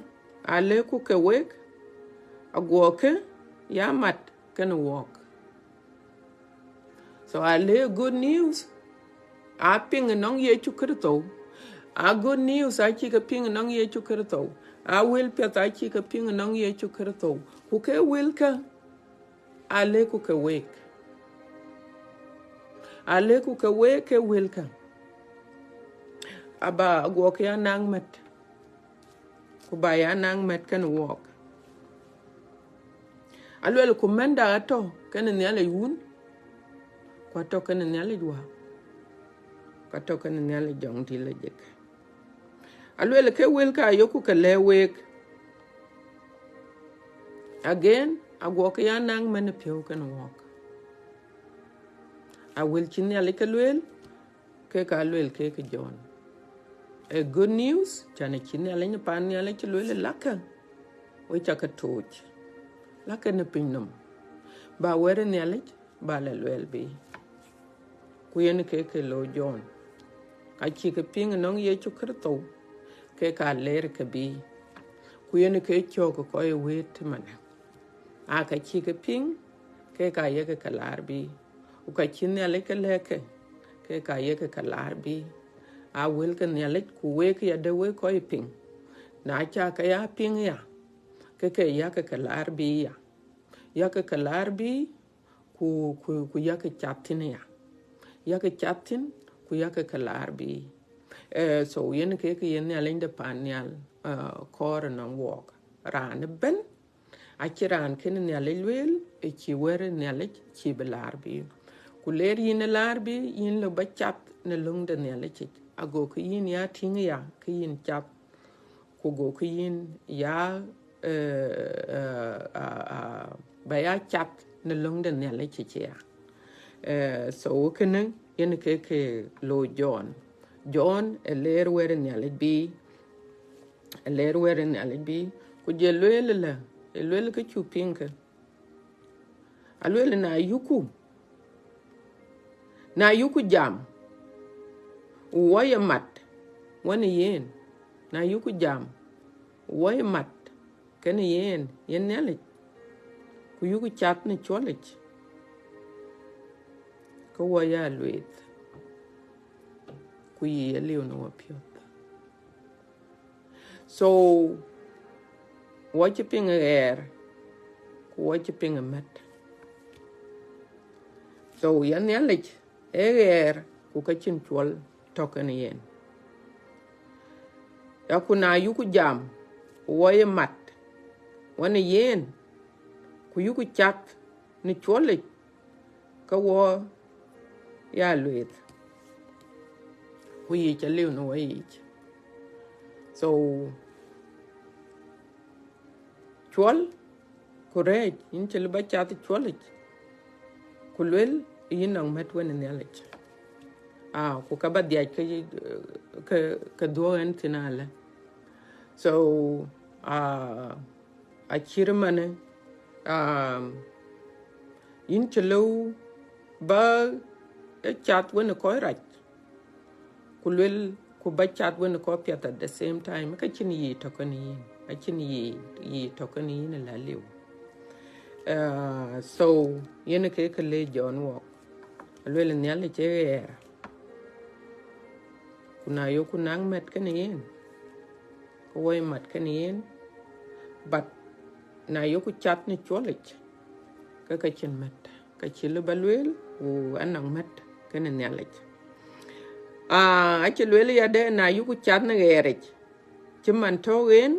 aa lëkku ke week, aguɔkï ya mat kenë wɔk. So a le good news, a piŋ ënɔŋ Yecu Kritho. A good news, a cï ke piŋ ënɔŋ Yecu Kritho. A wël piɛth, a cï ke piŋ ënɔŋ Yecu Kritho. Ku ke wëlkä, a lëkku ke week. A lëkku ke week ke wëlkä. aba aguɔk ya naŋ mät, ku ba ya naŋ mät kenë wɔɔk. Aluel ku mɛnda atɔ̈ kenë Nhialic Wun, ku atɔ̈ kenë Nhialic Wä, ku atɔ̈ kenë Nhialic Jɔŋdït lajik. Aluel ke wëlkä ayeku ke lɛ̈k week. Again, aguɔk ya naŋ män piɔ̈u kenë wɔɔk. A wël cï Nhialic ke lueel, ke ka lueel ke ke John. A good news, can cï Nhialic në pan Nhialic cï lueel lakë, we ca ke tooc, lakë në piny nɔm, ba wɛ̈t Nhialic ba la lueel bï. Ku yen ke ke looi John. Ka cï ke piŋ nɔŋ Yecu Kërtho, ke ka leer ke bï. Ku yen ke cɔk kɔc ë wëët manë. A ka cï ke piŋ, ke ka yek ke laar bï. Ku ka cï Nhialic ke lɛ̈k ke, ke ka yek ke laar bï. A wël ke Nhialic, ku wek ya de wek kɔc piŋ. Na ca ke ya piŋ ya, ke ke yak ke laar bï ya. Yak ke laar bï, ku, ku, ku yak cath thïn ya. Yak cath thïn, ku yak ke laar bï. Eh, so yen ke ke yen Nhialic de pan nhial, eh, kɔɔr nɔŋ wɔɔk. Raan ëbɛ̈n, acï raan kenë Nhialic lueel, ë cï wɛ̈t Nhialic cï bï laar bï. Ku leer yïn ë laar bï, yïn lɔ ba cath në löŋ de Nhialic yic. Ago ke yïn ya tïŋ ya, ke yïn cath. Ku go ke yïn ya, eh, eh, ah, ah, ba ya cath në löŋ de Nhialic yic ya. Eh, so kënë yen ke ke looi John. John ë leer wɛ̈t Nhialic bï, ë leer wɛ̈t Nhialic bï, ku jɔ lueel ëlä, ë lueel ke cuk piŋ ke. Alueel na yuku, na yuku jam, wɔ ye mat, wën yen, na yuku jam, wɔ ye mat, kenë yen, yen Nhialic, ku yuku cath në cuɔlic, ke wɔ ya lueth, ku yï aliu në wɔ piɔ̈th. So, wɔ cï piŋ ë ɣɛɛr, ku wɔ cï piŋ ë mät. So, ya Nhialic, ë ɣɛɛr, ku ka cïn cuɔl tɔ̈ kenë yen. Ya ku na yuku jam, wɔ ye mat, wën yen, ku yuku cath në cuɔlic, ke wɔ ya lueth, ku yic aliu në wɔ yic. So, cuɔl, ku rɛɛc, yïn cï lëu ba cath cuɔlic, ku luel yïn nɔŋ mät wën Nhialic. Ah, ku ka ba dhiac ke, ke, ke dhuɔ̈k ɣɛn thïn alë. So, ah, acït manë, ah, yïn cï lëu ba ë cath wën kɔc rac, ku luel, ku ba cath wën kɔc piɛth at the same time, ka cïn yic tɔ̈ kenë yïn, acïn yic, yic tɔ̈ kenë yïn ë la liu. Ah, so, yen ke ke le John wɔk, aluel Nhialic ë ɣɛɛr, ku na yoku naŋ mät kenë yen, ke wɔ ye mat kenë yen, but na yoku cath në cuɔlic, ke ka cïn mät, ka cï lëu ba lueel, ku anɔŋ mät kenë Nhialic. Ah, acï lueel ya de, na yuku cath në ɣɛɛric, cï man tɔ̈ yen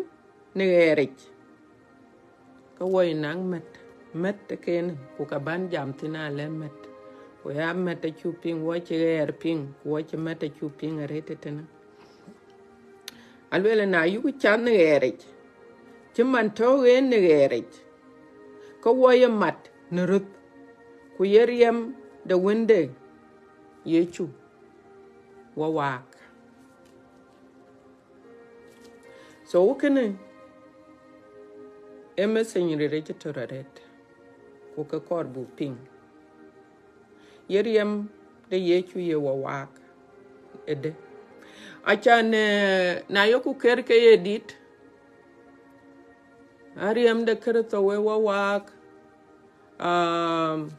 në ɣɛɛric, ke wɔ ye naŋ mät, mät ë kenë, ku ka ban jam thïn alë mät. Ku ya mät acuk piŋ, wɔ cï ɣɛɛr piŋ, ku wɔ cï mät acuk piŋ arëët ëtënë. Aluel na yuku cath në ɣɛɛric, cï man tɔ̈ yen në ɣɛɛric, ke wɔ ye mat në röth, ku ye riɛm de Wënde Yecu wɔ waak. So, kënë ë message ril ë cï tɔ̈ arëët, ku ke kɔɔr buk piŋ. Ye riɛm de Yecu ye wɔ waak ëdë. Acan, eh, na yoku ker ke ye dït, a riɛm de Kërtho ë wɔ waak, um,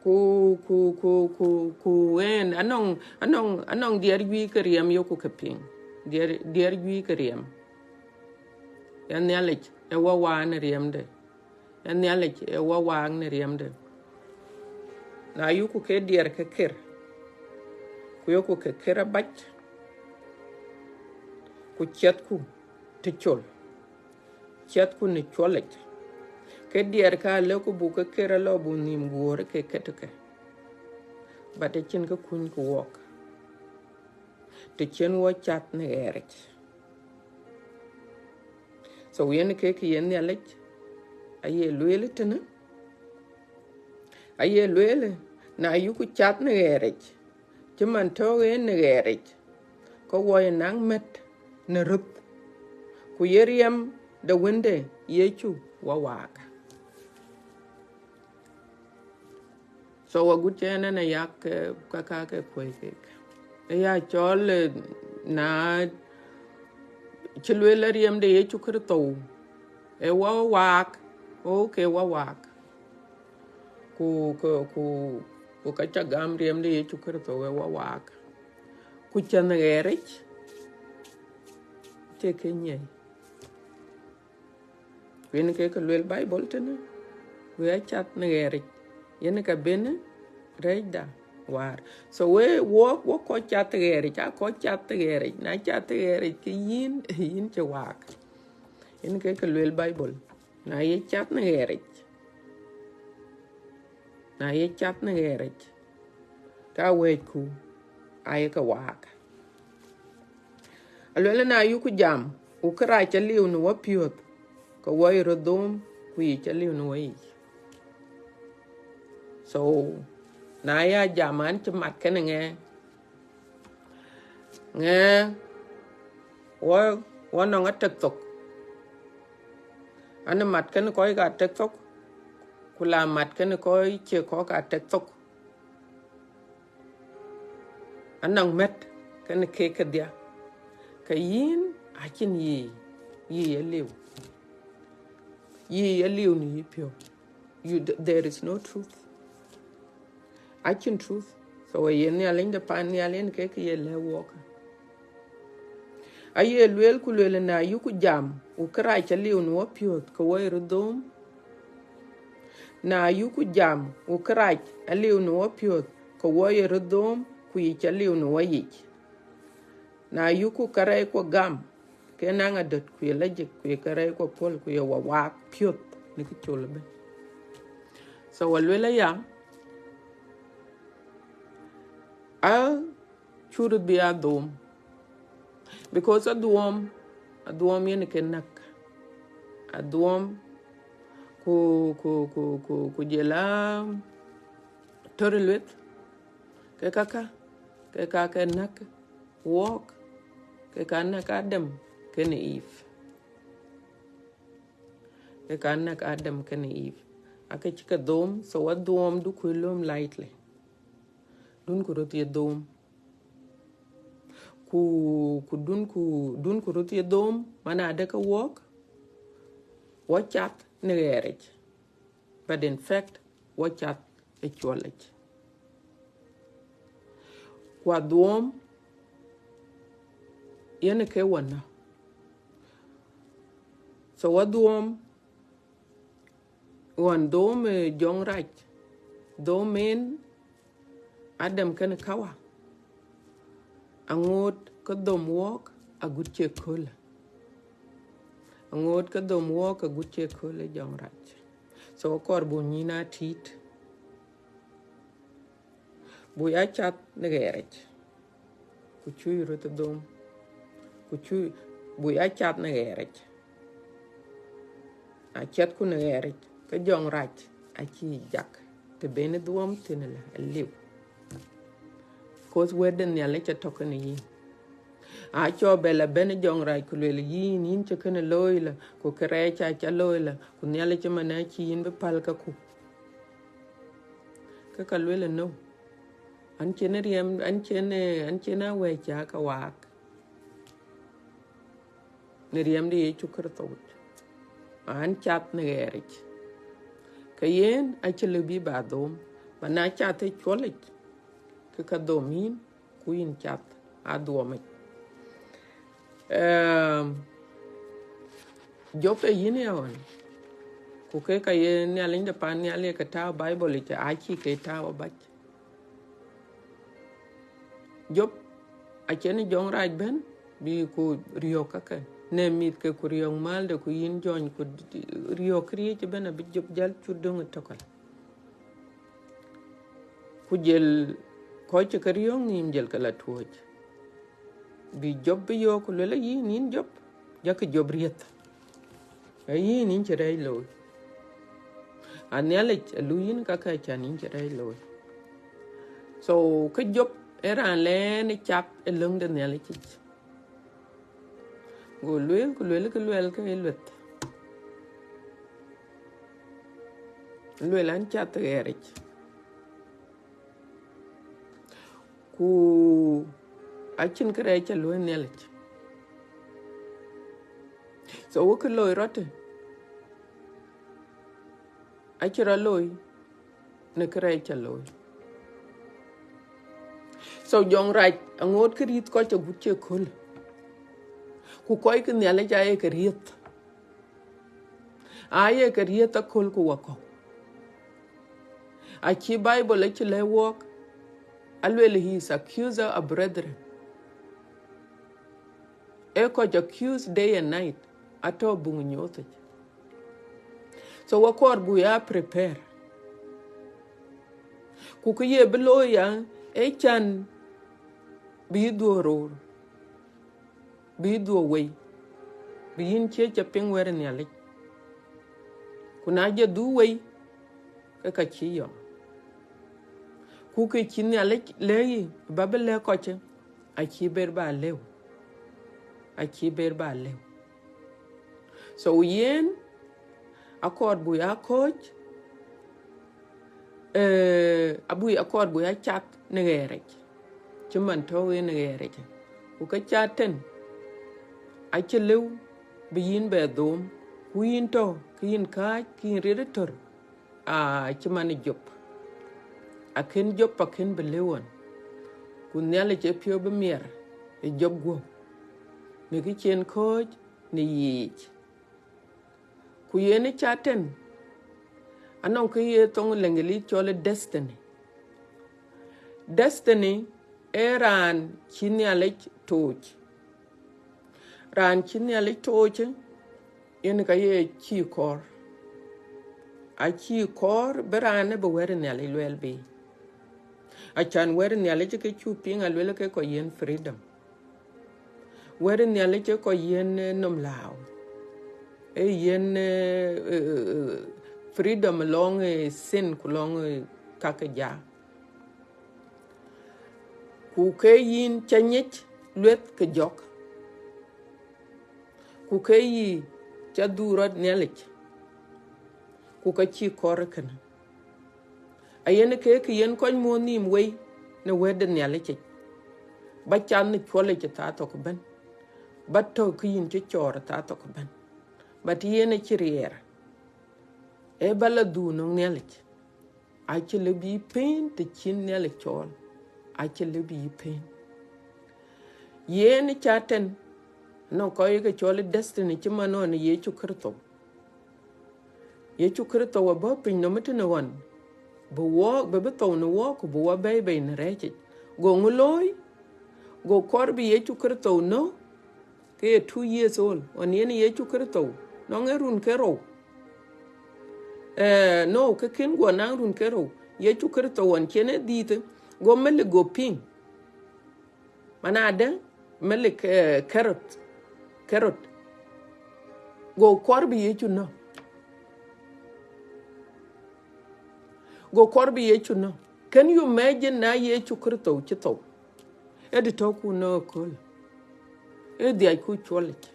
ku, ku, ku, ku, ku ɣɛn, anɔŋ, anɔŋ, anɔŋ diɛɛr juëc ke riɛm yoku ke piŋ. Diɛɛr, diɛɛr juëc ke riɛm. Ya Nhialic ë wɔ waak në riɛmde. Ya Nhialic ë wɔ waak në riɛmde. Na yuku ke diɛɛr ke ker, ku yoku ke ker abac, ku ciɛthku të col, ciɛthku në cuɔlic. Ke diɛɛr ka lëku buk ke ker alɔ buk nhïïm guɔ̈ɔ̈r ke ketke. But acïn kë kuny ku wɔk të cïn wɔ cath në ɣɛɛric. So yen ke kë ye Nhialic aye lueel tënë, aye lueel, na yuku cath në ɣɛɛric, cï man tɔ̈u yen në ɣɛɛric, ke wɔ ye naŋ mät në röth, ku ye riɛm de Wënde Yecu wɔ waak. So agut cï ënɛn ayak, eh, ka ka ke kuɔ̈i kek. Ë ya cɔl, eh, na cï lueel riɛm de Yecu Kërtho, ë wɔ waak, o ke wɔ waak. Ku, ku, ku, ku ka ca gam riɛm de Yecu Kërtho ë wɔ waak. Ku cäth në ɣɛɛric, të ke nyiɛi. Ku yen ke ke lueel Bible tënë, we acath në ɣɛɛric, yen ka ben rɛɛcda waar. So we, wɔ, wɔ kɔc cath ɣɛɛric, a kɔc cath ɣɛɛric, na cath ɣɛɛric ke yïn, yïn cï waak. Yen ke ke lueel Bible, na ye cath në ɣɛɛric, na ye cath në ɣɛɛric, ka wɛ̈ɛ̈cku aye ke waak. Alueel, na yuku jam, ku kërac aliu në wɔ piɔ̈th, ke wɔ ye röt dhom, ku yic aliu në wɔ yic. So na ya jam an cï mat kenë ŋɛɛ, ŋɛɛ wɔ, wɔ nɔŋ atek thok. An mat kenë kɔc ka tek thok, ku la mat kenë kɔc cie kɔc ka tek thok. Anɔŋ mät kenë kek kedhia, ke yïn acïn yic, yic aliu. Yic aliu në yï piɔ̈u. You, there is no truth. Acïn truth. So aye Nhialic de pan nhial yen ke ke ye lɛ̈k wɔk. Aye lueel ku lueel, na yuku jam, ku kërac aliu në wɔ piɔ̈th, ke wɔ ye röt dhom. Na yuku jam, ku kërac aliu në wɔ piɔ̈th, ke wɔ ye röt dhom, ku yic aliu në wɔ yic. Na yuku kärɛckuɔ gam, ke naŋ adöt, ku ye logic, ku ye kärɛckuɔ puɔ̈l, ku ye wɔ waak piɔ̈th në kë col ëbën. So wɔ lueel aya, a cuk röt bï a dhuɔɔm. Because a dhuɔɔm, a dhuɔɔm yen ke näk. A dhuɔɔm, ku, ku, ku, ku, ku jɔl a tɔ̈ lueth, ke kaka, ke ka ke näk wɔɔk, ke ka näk Adam kenë Eve. Ke ka näk Adam kenë Eve. Ake cï ke dhuɔɔm, so a dhuɔɔm duku lööm lightly. Dunku röt ye dhuɔɔm. Ku, ku dunku, dunku röt ye dhuɔɔm, man adë ke wɔɔk, wɔ cath në ɣɛɛric. But in fact, wɔ cath ë cuɔlic. Ku a dhuɔɔm yen ke wɔ nɔ̈k. So wɔ dhuɔɔm, ɣɔn dhuɔɔm, eh, jɔŋrac, dhuɔɔm en Adam kenë Kawa, aŋoot ke dhom wɔɔk agut cï ëkölë. Aŋoot ke dhom wɔɔk agut cï ëkölë jɔŋrac. So akɔɔr buk nyïn a tït, buk ya cath në ɣɛɛric, ku cuk röt dhom, ku cuk, buk ya cath në ɣɛɛric. Na cathku në ɣɛɛric, ke jɔŋrac acï jak të ben dhuɔɔm thïn la aliu. Cause wɛ̈t de Nhialic atɔ̈ kenë yïn. Acɔl bɛ la bɛ̈n jɔŋrac ku lueel yïn, yïn cï kënë looi la, ku kërɛɛc aca looi la, ku Nhialic ëmën acï yïn bï päl käku. Ke ka lueel ë no. An cïn riɛm, an cïn, an cïn awɛ̈c ca ke waak në riɛm de Yecu Kërtho yic. An cath në ɣɛɛric. Ke yen acï lëu bï ba dhuɔɔm, ba na cath ë cuɔlic, ke ka dhuɔɔm yïn, ku yïn cath a dhuɔɔmic. Ehm, Job ë yïn ya ɣɔn, ku ke ka ye Nhialic de pan nhial ye ke tääu Bible yic, acï ke tääu abac. Job acïn jɔŋrac bɛ̈n, bï ku riɔ̈k käkë, në mïth ke ku riɔ̈k mälde, ku yïn jɔny ku d-, d-, riɔ̈k këriëëc ëbën abï jop jäl cut döŋ ë tököl. Ku jël kɔc cï ke riɔ̈k nhïïm jël ke la tuɔ̈c. Bï jop bï yɔ̈ɔ̈k ku luel, ayïn, yïn jop, jakï jop riëth. Ayïn, yïn cï rɛɛc looi. A Nhialic alu yïn käkë, acän yïn cï rɛɛc looi. So, ke jop ë raan lɛɛn ë cath ë löŋ de Nhialic yic. Go lueel, ku lueel, ke luɛɛl ke ë lueth. Lueel an, cath ɣɛɛric. Ku acïn kërɛɛc ca luɔ̈i Nhialic. So, wek kë loi rɔt, acï rɔt loi në kërɛɛc ca looi. So, jɔŋrac aŋoot kë rïth kɔc agut cï kööl. Ku kɔc ke Nhialic aye ke riëth. Aye ke riëth aköl ku wakɔ̈u. Acï Bible acï lɛ̈k wɔɔk, aluel, he is accuser of brethren. Ee kɔc accuse day and night, atɔ̈ buŋ nyuɔɔthic. So, wakɔɔr buk ya prepare. Ku kë ye bï looi ya, ee can bï yï dhuɔ̈ɔ̈r roor, bï yï dhuɔ̈ɔ̈r wei, bï yïn cie ca piŋ wɛ̈t ë Nhialic. Ku na jɔ dhuk wei, ke ka cï yɔm. Ku kë cï Nhialic lɛ̈k yï, ba bï lɛ̈k kɔc, acï ber ba lëu. Acï ber ba lëu. So, yen, akɔɔr buk ya kɔ̈ɔ̈c, eh, abuk, akɔɔr buk ya cath në ɣɛɛric, cï man tɔ̈u yen ë ɣɛɛric. Ku ke cath tën, acï lëu bï yïn bɛ dhom, ku yïn tɔ̈, ke yïn kääc, ke yïn riɛt ë tör, aa, cï man ë jop. Akën jop, akën bï lëu ɣɔn. Ku Nhialic ë piɔ̈u bï miɛr ë jop guɔ̈p, në kë cï en kɔ̈ɔ̈c në yic. Ku yen ë cath tën, anɔŋ kë ye thoŋ Lëŋgëlith cɔl ë destiny. Destiny ee raan cï Nhialic tooc. Raan cï Nhialic tooc, yen ka ye cïï kɔɔr. Acïï kɔɔr bï raan ë bï wɛ̈t ë Nhialic luɛɛl bei. Acän wɛ̈t ë Nhialic ke cuk piŋ, aluel ke kɔc yiën freedom. Wɛ̈t ë Nhialic ë kɔc yiën, eh, nɔm lääu. Ee yiën, eh, eh, eh, freedom lɔŋ, eh, sin ku lɔŋ, eh, ka ke ja. Ku ke yïn ca nyic lueth ke jɔk. Ku ke yï ca dhuk rɔt Nhialic. Ku ka cïï kɔɔr ë kënë. Ayen ke kë yen kɔc muɔ̈ɔ̈th nhïïm wei në wɛ̈t de Nhialic yic. Ba cath në cuɔlic ë thaa thok ëbɛ̈n. Ba tɔ̈ kë yïn cï cɔɔr ë thaa thok ëbɛ̈n. But yen acï riɛɛr. Ee ba la dhuk nɔŋ Nhialic. Acï lëu bï yï pëën të cïn Nhialic cɔɔl. Acï lëu bï yï pëën. Yen ë cath tën, nɔŋ kɔc ke cɔl ë destiny cï man ɣɔn ë Yecu Kërtho. Yecu Kërtho abɔ̈ piny nɔm ë tënë ɣɔn, bï wɔɔk, bï bï thou në wɔɔk, ku bï wɔ bɛ̈ɛ̈i bei në rɛ̈ɛ̈c yic. Go ŋö looi? Go kɔɔr bï Yecu Kërtho nɔ̈k, ke ye two years old, ɣɔn yen Yecu Kërtho, nɔŋ ee run ke rou. Eh, no, ke kën guɔ naŋ run ke rou. Yecu Kërtho ɣɔn cïn e dhiëth, go Malik go piŋ. Man adë, Malik, eh, Herod, Herod. Go kɔɔr bï Yecu nɔ̈k. Go kɔɔr bï Yecu nɔ̈k. Can you imagine na Yecu Kërtho cï thou? Ee dë tɔ̈ ku nɔ̈k ëkööl. Ee dhiac ku cuɔlic.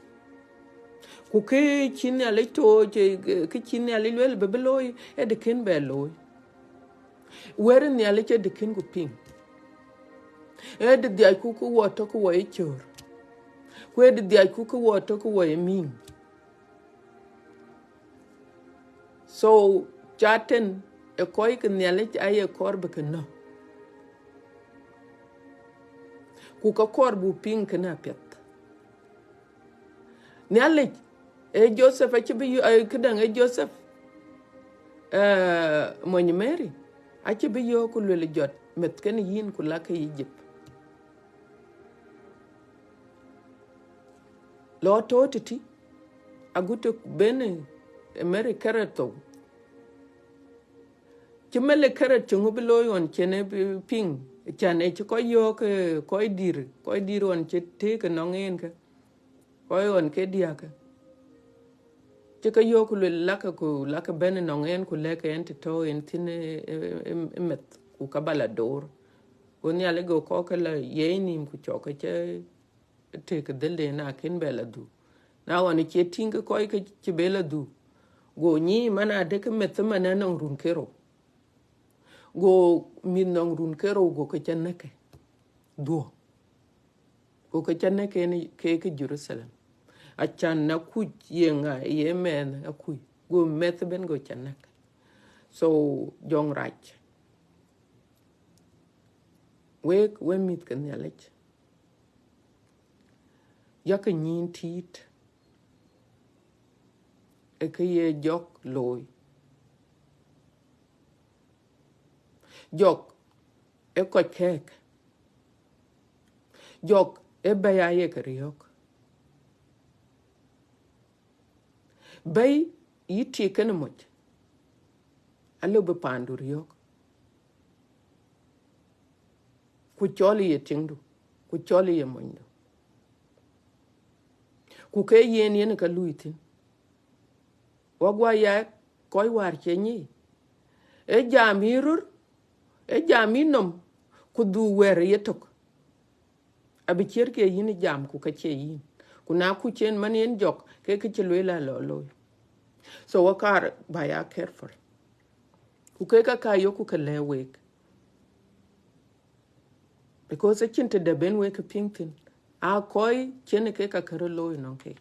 Ku kë cï Nhialic tooc, kë cï Nhialic lueel bï bï looi, ee dë kën bɛ looi. Wɛ̈t ë Nhialic ee dë kën ku piŋ. Ee dë dhiac ku kë wɔ tɔ̈ ku wɔ ye cöör. Ku ee dë dhiac ku kë wɔ tɔ̈ ku wɔ ye miŋ. So, cath tën ë kɔc ke Nhialic aye kɔɔr bï ke nɔ̈k. Ku ka kɔɔr buk piŋ kënë apiɛth. Nhialic, ee Joseph acï bï yö-, ee këdäŋ, ee Joseph, eh, mony Mary, acï bï yöök ku luel jɔt meth kenë yïn ku lak ke Egypt. Lɔ tɔ̈ tëtï, agut të ben ë mɛ̈l ë kërɛt thou. Cï mɛ̈l ë kërɛt cï ŋö bï looi ɣɔn cïn ë bï piŋ, can ë cï kɔc yɔ̈ɔ̈k, eh, kɔc dït, kɔc dït ɣɔn cï tëëk ënɔŋ en kë, kɔc ɣɔn ke diäk kë. Cï ke yɔ̈ɔ̈k ku luel lakë, ku lakë bɛ̈n ënɔŋ en, ku lɛ̈k en të tɔ̈ en thïn ë, ë, ë, ë meth, ku ka ba la door. Go Nhialic go kɔ̈k ke la yiɛc nïïm, ku cɔk ke cë tëëk dhëlden akën bɛ la dhuk. Na ɣɔn cie tïŋ ke kɔc ke cï bɛ la dhuk, go nyic man adë ke meth man anɔŋ run ke rou. Go mïth nɔŋ run ke rou go ke cä näk ke dhuɔ̈k. Go ke cä näk ke ni, ke, ke Jerusalem. Acan akuc ye ŋa ye mɛnh akuc. Go meth ëbɛ̈n go cä näk. So, jɔŋrac. Wek, we mïth ke Nhialic. Yakë nyïn tït. Ë kë ye jɔk looi. Jɔk ë kɔc kɛ̈ɛ̈k. Jɔk ë bɛ̈i aa ye ke riɔ̈ɔ̈k. Bɛ̈i yï tik kenë moc, alëu bï paandu riɔ̈ɔ̈k. Ku cɔl ye tiŋdu, ku cɔl ye monydu. Ku ke yen yen ka lui thïn. Wɔ guɔ ya kɔc wäär cie nyic. Ee jam yï röt, ee jam yï nɔm, ku dhuk wɛ̈ɛ̈r ë yetök. Abï ciɛ̈t ke yïn jam ku ka cie yïn. Ku na kuc en man yen jɔk, ke kë cï lueel alɔ looi. So wɔ kaar ba ya careful. Ku ke ka ka yok ku ke lɛ̈k wek. Because acïn të dɛ̈ ben wek ke piŋ thïn. Aa kɔc cïn ke ka kërë looi nɔŋ kek.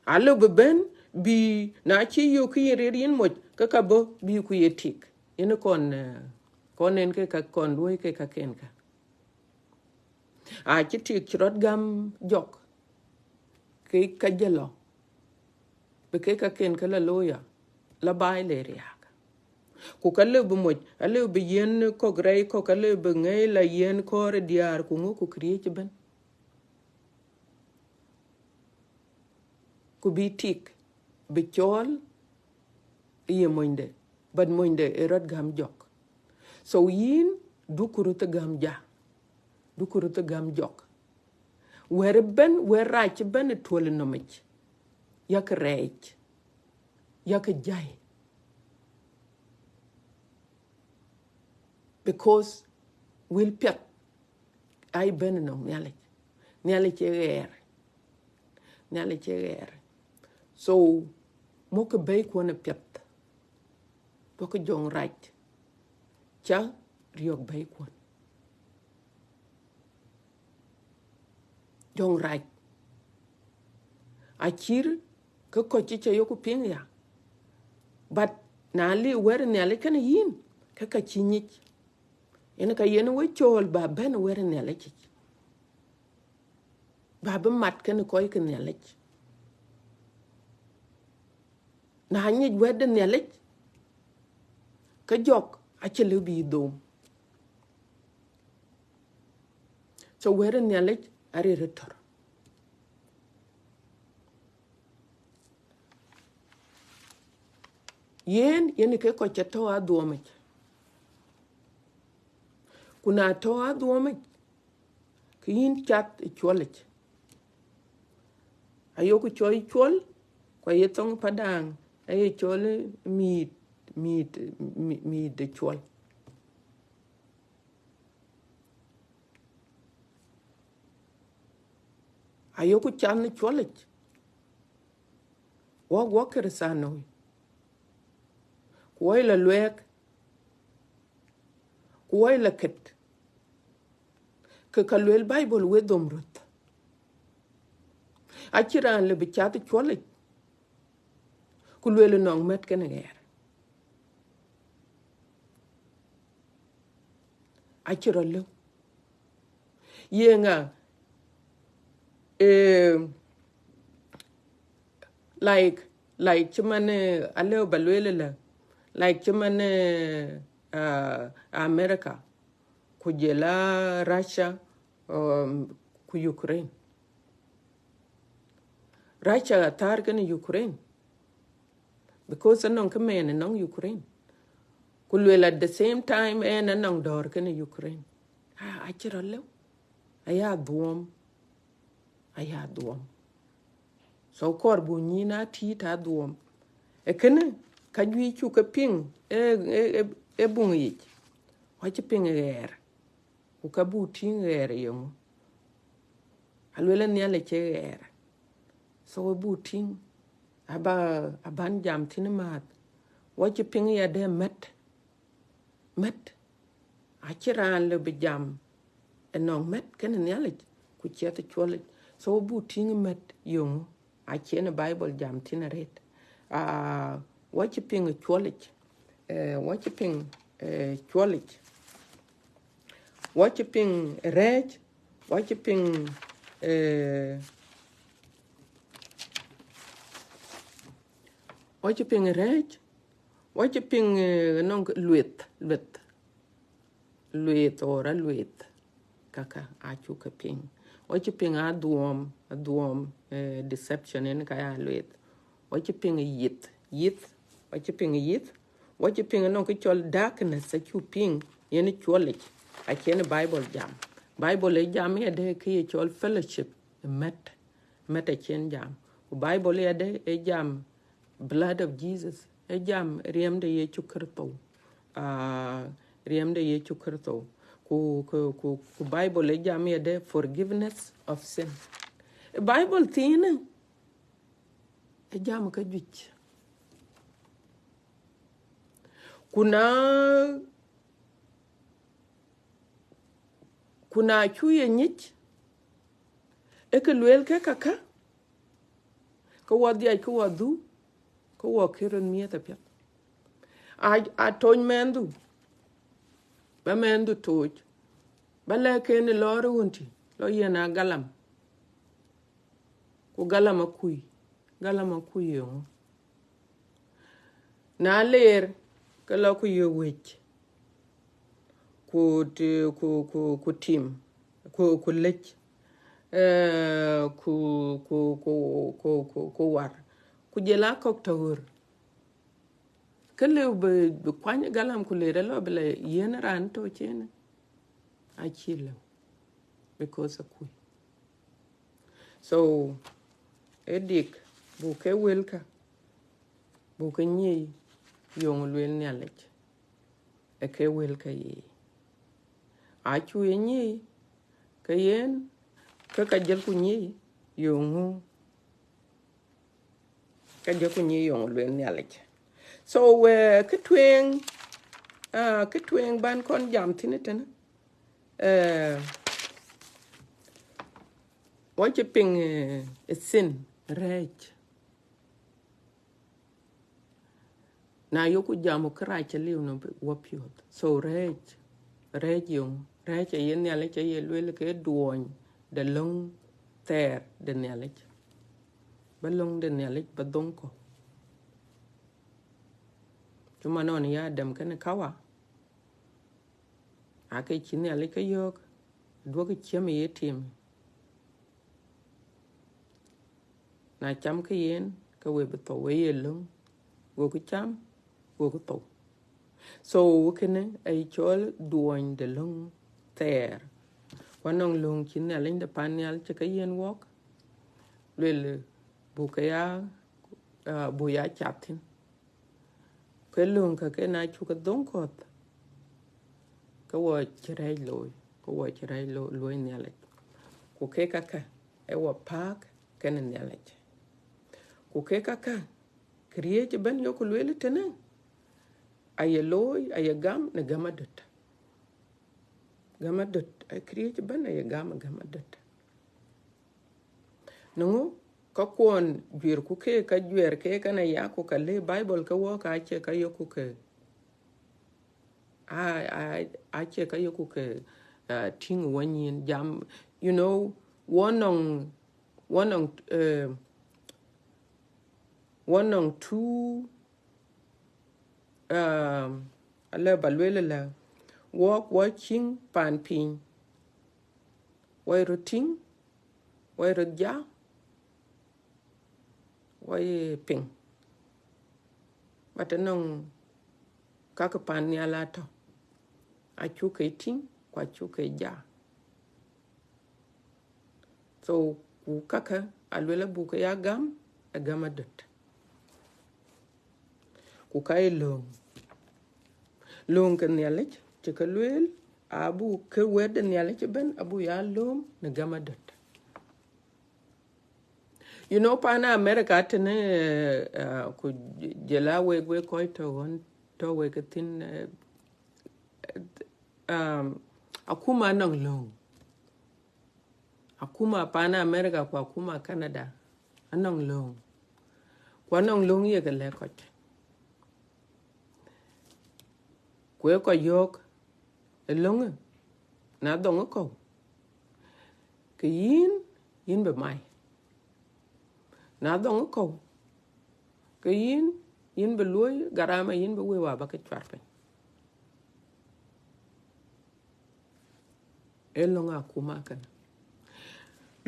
Alëu bï ben bï, na cï yök ke yïn rëër yïn moc, ke ka bɔ̈ bï ku ye tik. Yen kɔn, eh, kɔn en ke ka kɔn luɔ̈i ke ka ken ka. Acï tik cï rɔt gäm jɔk, ke ka jɛ lɔ. Bï ke ka ken ke la looi ya, la baai le riääk. Ku ka lëu bï moc, alëu bï yiɛ̈n kɔ̈k rɛɛc kɔ̈k, alëu bï ŋɛi la yiɛ̈n kɔɔr ë diäär, ku ŋö ku këriëëc ëbɛ̈n. Ku bï tik, bï cɔɔl ë ye monyde, but monyde ë rɔt gäm jɔk. So yïn, duk ku röth ë gäm ja, duk ku röth ë gäm jɔk. Wɛ̈ɛ̈r ëbɛ̈n, wɛ̈ɛ̈r rac ëbɛ̈n ë tuɔl ë nɔmic, yak rɛɛc, yak jai. Because wël piɛth aa bɛ̈n ënɔŋ Nhialic. Nhialic ee ɣɛɛr. Nhialic ee ɣɛɛr. So, mɔ̈kkë bɛ̈ikuɔn ë piɛth. Duɔ̈kkë jɔŋrac. Cä riɔ̈k bɛ̈ikuɔn. Jɔŋrac. Acït ke kɔc cï cä yok piŋ ya. But na liu wɛ̈ɛ̈r Nhialic kenë yïn, ke ka cï nyic. Yen ka yen we cɔɔl ba bɛ̈n wɛ̈ɛ̈r Nhialic yic. Ba bï mat kenë kɔc ke Nhialic. Na nyic wɛ̈ɛ̈r de Nhialic, ke jɔk acï lëu bï dhom. So wɛ̈ɛ̈r Nhialic arëër ë tɔ̈r. Yen, yen ke kɔc cä tɔ̈ adhuɔmic. Ku na tɔ̈ adhuɔmic, ke yïn cath ë cuɔlic. Ayok cɔl cuɔl, ku aye thoŋ Padaŋ, aye cɔl mïït, mïït, mï-, mïït de cuɔl. Ayok cath në cuɔlic. Wɔ, wɔ Kërëthänooi. Ku wɔ la luɛɛk. Ku wɔ la ket. Ke ka lueel Baibol we dhom röth. Acïn raan lëu bï cath cuɔlic, ku lueel ënɔŋ mät kenë ɣɛɛr. Acï rɔt lëu. Ye ŋa, eh, like, like cï man, eh, alëu ba lueel ëlä, like cï man, eh, ah, America, ku jɔl a Russia, um, ku Ukraine. Russia athäär kenë Ukraine, because anɔŋ kë mɛn anɔŋ Ukraine. Ku luel at the same time ɛn anɔŋ dɔ̈ɔ̈r kenë Ukraine. Ah, acï rɔt lëu. Aya dhuɔm. Aya dhuɔm. So kɔɔr buk nyïn a tït a dhuɔm. Ee kënë, ka juëc cuk ke piŋ ë, ë, ë, ë buŋ yic. Wacï piŋ ɣɛɛr. Ku ka buk tïŋ ɣɛɛr yeŋö? Aluel ë Nhialic ë ɣɛɛr. So ë buk tïŋ, aba, aban jam thïn määth. Wacï piŋ ya dɛ mɛt. Mɛt. Acï raan lë bï jam ënɔŋ mɛt kenë Nhialic, ku ciɛth cuɔlic. So ë buk tïŋ mɛt yeŋö? Acïn Bible jam thïn arët. Ah, wacï piŋ cuɔlic. Eh, wacï piŋ, eh, cuɔlic. Wacï piŋ rɛɛc. Wacï piŋ, eh, wacï piŋ rɛɛc. Wacï piŋ, eh, nɔŋ lueth, lueth. Lueth or alueth. Kaka acuk ke piŋ. Wacï piŋ adhuɔm, adhuɔm, eh, deception en ka ya lueth. Wacï piŋ yith, yith. Wacï piŋ yith. Wacï piŋ nɔŋ kë cɔl darkness, acuk piŋ yen cuɔlic. Acïn Bible jam. Bible ë jam ya dɛ kë ye cɔl fellowship, mɛt. Mɛt acïn jam. Ku Bible ya dɛ ë jam blood of Jesus. Ë jam riɛm de Yecu Kritho. Ah, riɛm de Yecu Kritho. Ku, ku, ku, ku Bible ë jam ya dɛ forgiveness of sin. Bible thiinë ë jam ka juëc. Ku na, ku na cu ye nyic, ë ke lueel ke kaka, ke wɔ dhiac, ke wɔ dhuk, ke wɔ kë röt miëth apiɛth. A, a tony mɛnhdu, ba mɛnhdu tooc, ba lɛ̈k en ë lɔɔr ë ɣön tï, lɔ yen a galam. Ku galam akui, galam akui yeŋö? Na leer, ke lɔ ku yök wec, ku ti-, ku, ku, ku tim, ku, ku lec, eh, ku, ku, ku, ku, ku, ku war, ku jël a kɔ̈k tɔ̈ ɣör. Kë lëu bï, bï kuany galam ku leer ë lɔ bï lɔ yiën raan tɔ̈ cin, acï lëu, because akui. So, ë dik, buk ke wëlkä, buk ke nyiëi, yeŋö lueel Nhialic, ë ke wëlkä ye. Acu ye nyiëi, ke yen, ke ka jël ku nyiëi, yeŋö, ka jël ku nyiëi yeŋö lueel Nhialic. So, we, kë tueŋ, ah, kë tueŋ ban kɔn jam thïn tënë, eh, wacï piŋ, eh, ë sin, rɛɛc. Na yoku jam, ku kërac cï liu nɔm wɔ piɔ̈ɔ̈th. So rɛɛc, rɛɛc yeŋö? Rɛɛc aye Nhialic aye lueel ke duɔɔny de löŋ thɛɛr de Nhialic. Ba löŋ de Nhialic ba dhoŋ kɔ̈u. Cuma nɔn ya Adam kenë Kawa, ake cï Nhialic ke yɔ̈ɔ̈k, duɔ̈kï ciɛm ë ye tim. Na cam ke yen, ke we bï thou, we ye löŋ, gokï cam, gokï thou. So kënë aye cɔl duɔɔny de löŋ thɛɛr. Ku anɔŋ löŋ cï Nhialic de pan nhial cï ke yiën wɔk, lueel buk ke ya, ah, buk ya cath thïn. Ke löŋ käkë na cuk ke dhoŋ kɔ̈th, ke wɔ cï rɛɛc looi, ke wɔ cï rɛɛc lo-, luɔi Nhialic. Ku kek käkë, ee wɔ pääk kenë Nhialic. Ku kek käkë, këriëëc ëbɛ̈n yoku lueel tënë, aye looi, aye gam në gäm adöt. Gäm adöt, ee këriëëc ëbɛ̈n aye gam ë gäm adöt. Në ŋö? Ka kuɔn juërku ke, ka juɛɛr ke, ka na ya ku ka le Bible ke wɔ ka acie ka yoku ke, a, a, acie ka yoku ke, ah, tïŋ wɔ nyin jam, you know, wɔ nɔŋ, wɔ nɔŋ, eh, wɔ nɔŋ two, um, alë ba lueel ëlä, wɔk wɔ cïŋ paan piny, wɔ röt tïŋ wɔ ye röt ja, wɔ ye piŋ. But anɔŋ ka ke pan nhial atɔ̈, acuk ke tïŋ, ku acuk ke ja. So, ku kakë aluel abuk ke ya gam, ë gam adöt. Ku ka ye lööŋ. Lööŋ ke Nhialic, cï ke lueel, abuk ke wɛ̈t de Nhialic ëbën, abuk ya lööm në gam adöt. You know, pan America tënë, eh, eh, ku jël a wek, wek kɔc tɔ̈ ɣɔn, tɔ̈ wek thïn, eh, um, akuma anɔŋ lööŋ. Akuma pan America ku akuma Canada anɔŋ lööŋ. Ku anɔŋ lööŋ ye ke lɛ̈k kɔc. Ku ë kɔc yɔ̈ɔ̈k ë löŋë, na dhɔŋ ë kɔ̈u, ke yïn, yïn bï mai. Na dhɔŋ ë kɔ̈u, ke yïn, yïn bï luɔ̈i garama, yïn bï wëu aba ke cuar piny. Ee löŋ akuma kënë.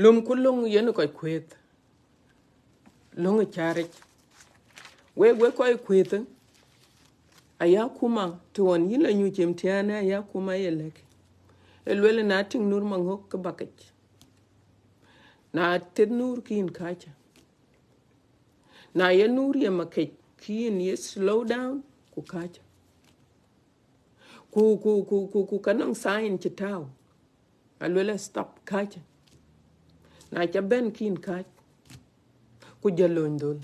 Lömku löŋ yen kɔc kuëëth. Löŋ ë cäric. Wek, wek kɔc kuëëth, aya akuma, të ɣɔn yïn la nyuc imtihan, aya akuma ye lɛ̈k. Ë lueel na tïŋ Nur Maŋök ke bakic. Na thith Nur ke yïn kacä. Na ye Nur ye makec, ke yïn ye slow down, ku kacä. Ku, ku, ku, ku, ku ka nɔŋ sign cï tääu. Aluel stop, kacä. Na ca bɛ̈n ke yïn kac. Ku jɔ lööny dhöl.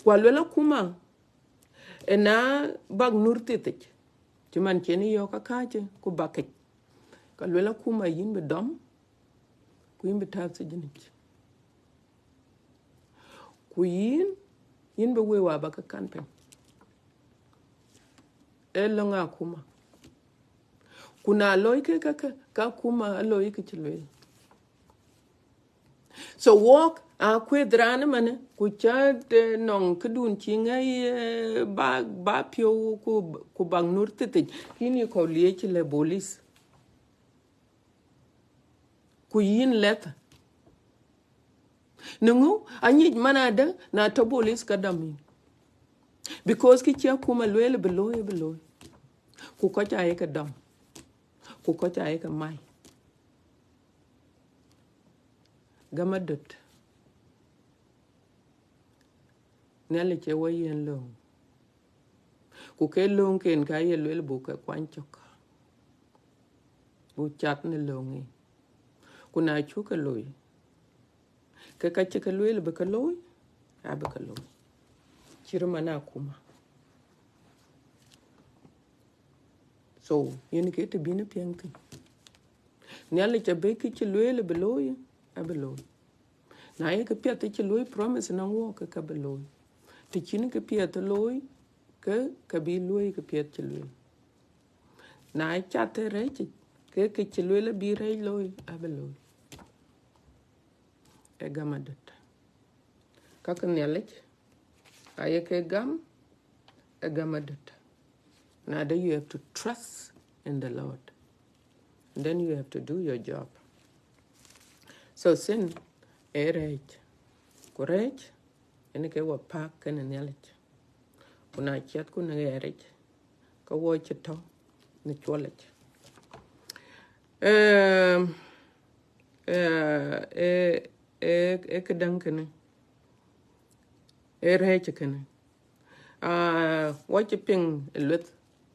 Ku aluel akuma, ë na bak Nur thithic, cï man cïn yɔ̈ɔ̈k akacä, ku bakic. Ka luel akuma yïn bï dɔm, ku yïn bï tääu thijinic. Ku yïn, yïn bï wëu aba ke kan piny. Ee löŋ akuma. Ku na looi ke ka, ka, ka akuma alooi ke cï lueel. So wɔk a kuëëth raan ëmënë, ku ca de nɔŋ këdun cï ŋɛi, eh, ba, ba piɔ̈u ku, ku bak Nur thithic, yïn ye kɔ̈u liec le bolis. Ku yïn lɛ̈th. Në ŋö, anyic man adë, na tɔ̈ bolis ka dɔm yïn. Because kë cï akuma lueel bï looi, bï looi. Ku kɔc ayeke dɔm. Ku kɔc ayeke mai. Gam adöt. Nhialic ë wɔ yiën lööŋ. Ku ke lööŋken ka ye lueel buk ke kuany cök. Buk cath në lööŋ yic. Ku na cuk ke looi, ke ka cï ke lueel bï ke looi, abï ke looi. Cït man akuma. So, yen ke të bïn piɛŋ thïn. Nhialic abï kë cï lueel bï looi, abï looi. Na ye kë piɛth cï luɔi promise nɔŋ wɔk, ke ka bï looi. Të cïn kë piɛth looi, ke ka bï luɔi kë piɛth cï lueel. Na cath ë rɛ̈ɛ̈c, ke kë cï lueel abï rɛ̈ɛ̈c looi, abï looi. Ee gam adöt. Ka ke Nhialic, aye ke gam, ee gam adöt. Now that you have to trust in the Lord. And then you have to do your job. So sin ee rɛ̈ɛ̈c. Ku rɛ̈ɛ̈c, yen ke wɔ paak kenë Nhialic. Ku na ciɛthku në ɣɛɛric, ke wɔ cï tɔ̈ në cuɔlic. Ehm, eh, eh, eh, eh, këdäŋ kënë, ee rɛ̈ɛ̈c kënë. Ah, wɔ cï piŋ ë lueth,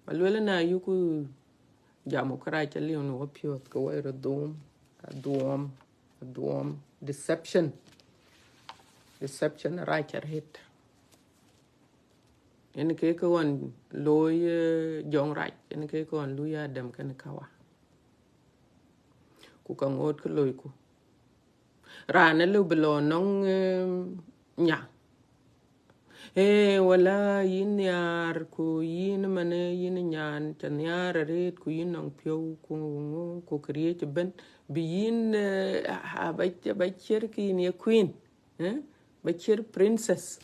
aluel na yuku jam ku rac aliu në wɔ piɔ̈ɔ̈th, ke wɔ röt dhuɔɔm, adhuɔɔm, adhuɔɔm, deception. Deception arac arëët. Yen ke kë ɣɔn looi, eh, jɔŋrac, yen ke kë ɣɔn lui Adam kenë Kawa. Ku ka ŋoot kë loiku. Raan alëu bï lɔ nɔŋ, eh, nya. Eh, wala yïn nhiaar, ku yïn manë, yïn nyan, ca nhiaar arëët, ku yïn nɔŋ piɔ̈u, ku ŋö, ku këriëëc ëbën, bï yïn, eh, a, a, ba, ba ciɛ̈r ke yïn ye queen, eh? Ba ciɛ̈r princess.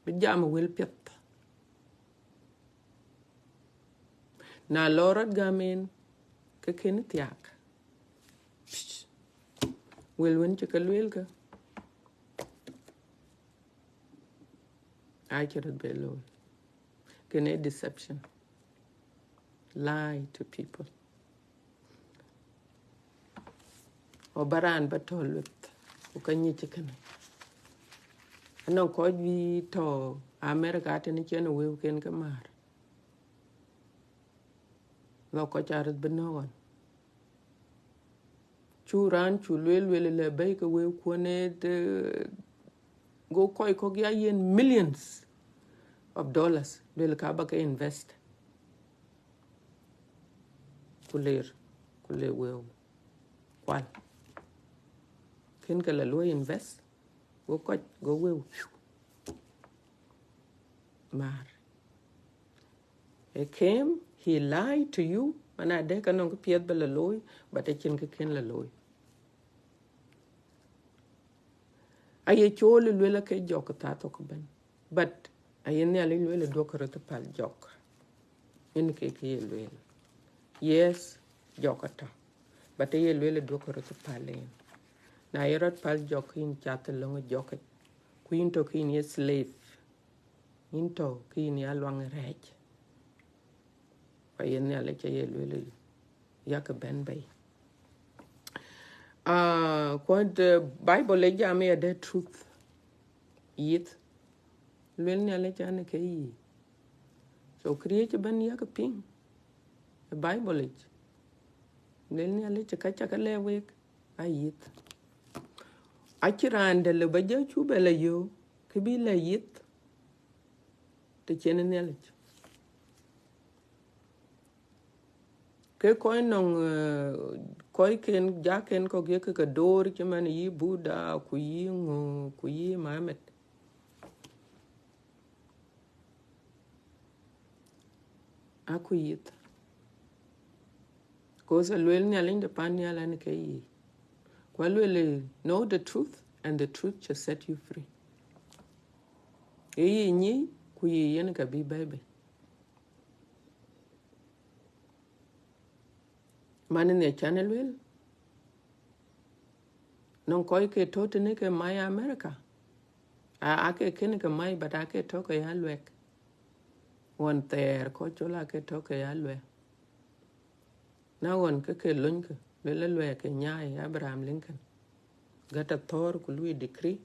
Bï jam wël piɛth. Na lɔ rɔt gam en, ke kën thiaak. Wël wën cï ke lueel kë, acï röt bɛ looi. Kënë deception, lie to people. Ɣo ba raan ba tɔ̈ lueth, ku ka nyic kënë. Anɔŋ kɔc bï tɔ̈ America tënë cïn wëu ken ke määr. Lɔ kɔc aa röt bï nɔ̈k ɣɔn. Cu raan cu lueel, lueel lɛ bɛ̈i ke wëu kuɔn ë de, go kɔc kɔ̈k ya yen millions of dollars, lueel ka ba ke invest. Ku ler, ku le wëu kual. Kën ke la luɔi invest, go kɔc, go wëu määr. He came, he lied to you, man adë ka nɔŋ kë piɛth ba la looi, but acïn kë kën la looi. Aye cool lueel ke jɔk thaa thok ëbɛ̈n, but aye Nhialic lueel duɔ̈kkë röt päl jɔk. Yen ke kë ye lueel. Yes, jɔk atɔ̈, but aye lueel duɔ̈kkë röt päl yen. Na ye rɔt päl jɔk, yïn cath ë löŋ jɔk, ku yïn tɔ̈ ke yïn ye slave. Yïn tɔ̈ ke yïn ya luaŋ rɛɛc. Ku aye Nhialic aye lueel, yak bɛ̈n bei. Ah, kuɔt, eh, Bible ë jam ya the truth. Yith. Lueel Nhialic an ke yic. So këriëëc ëbɛ̈n yak piŋ ë Bible yic. Lueel Nhialic ka ca ke lɛ̈k wek, a yith. Acïn raan dɛ̈ lëu ba jɔ cu bɛ la yök, kë bï la yith, të cïn Nhialic. Ke kɔc nɔŋ, eh, kɔcken, jakken kɔ̈k ye ke ke door, cï man yï Buddha, ku yï ŋö, ku yï Muhammad. Aku yith. Cause alueel Nhialic de pan nhial an ke yic. Ku alueel, know the truth, and the truth shall set you free. Ee yic nyic, ku yic yen ka bï bɛ̈i bei. Man ë nhiac can ë lueel. Nɔŋ kɔc ke tɔ̈ tënë ke mac America. A, ake kën ke mac, but ake tɔ̈ ke ya luɛk. Ɣɔn thɛɛr kɔc col ake tɔ̈ ke ya luɛk. Na ɣɔn ke ke lony ke, lueel luɛk ke nyaai Abraham Lincoln. Gät athɔ̈r ku lui decree.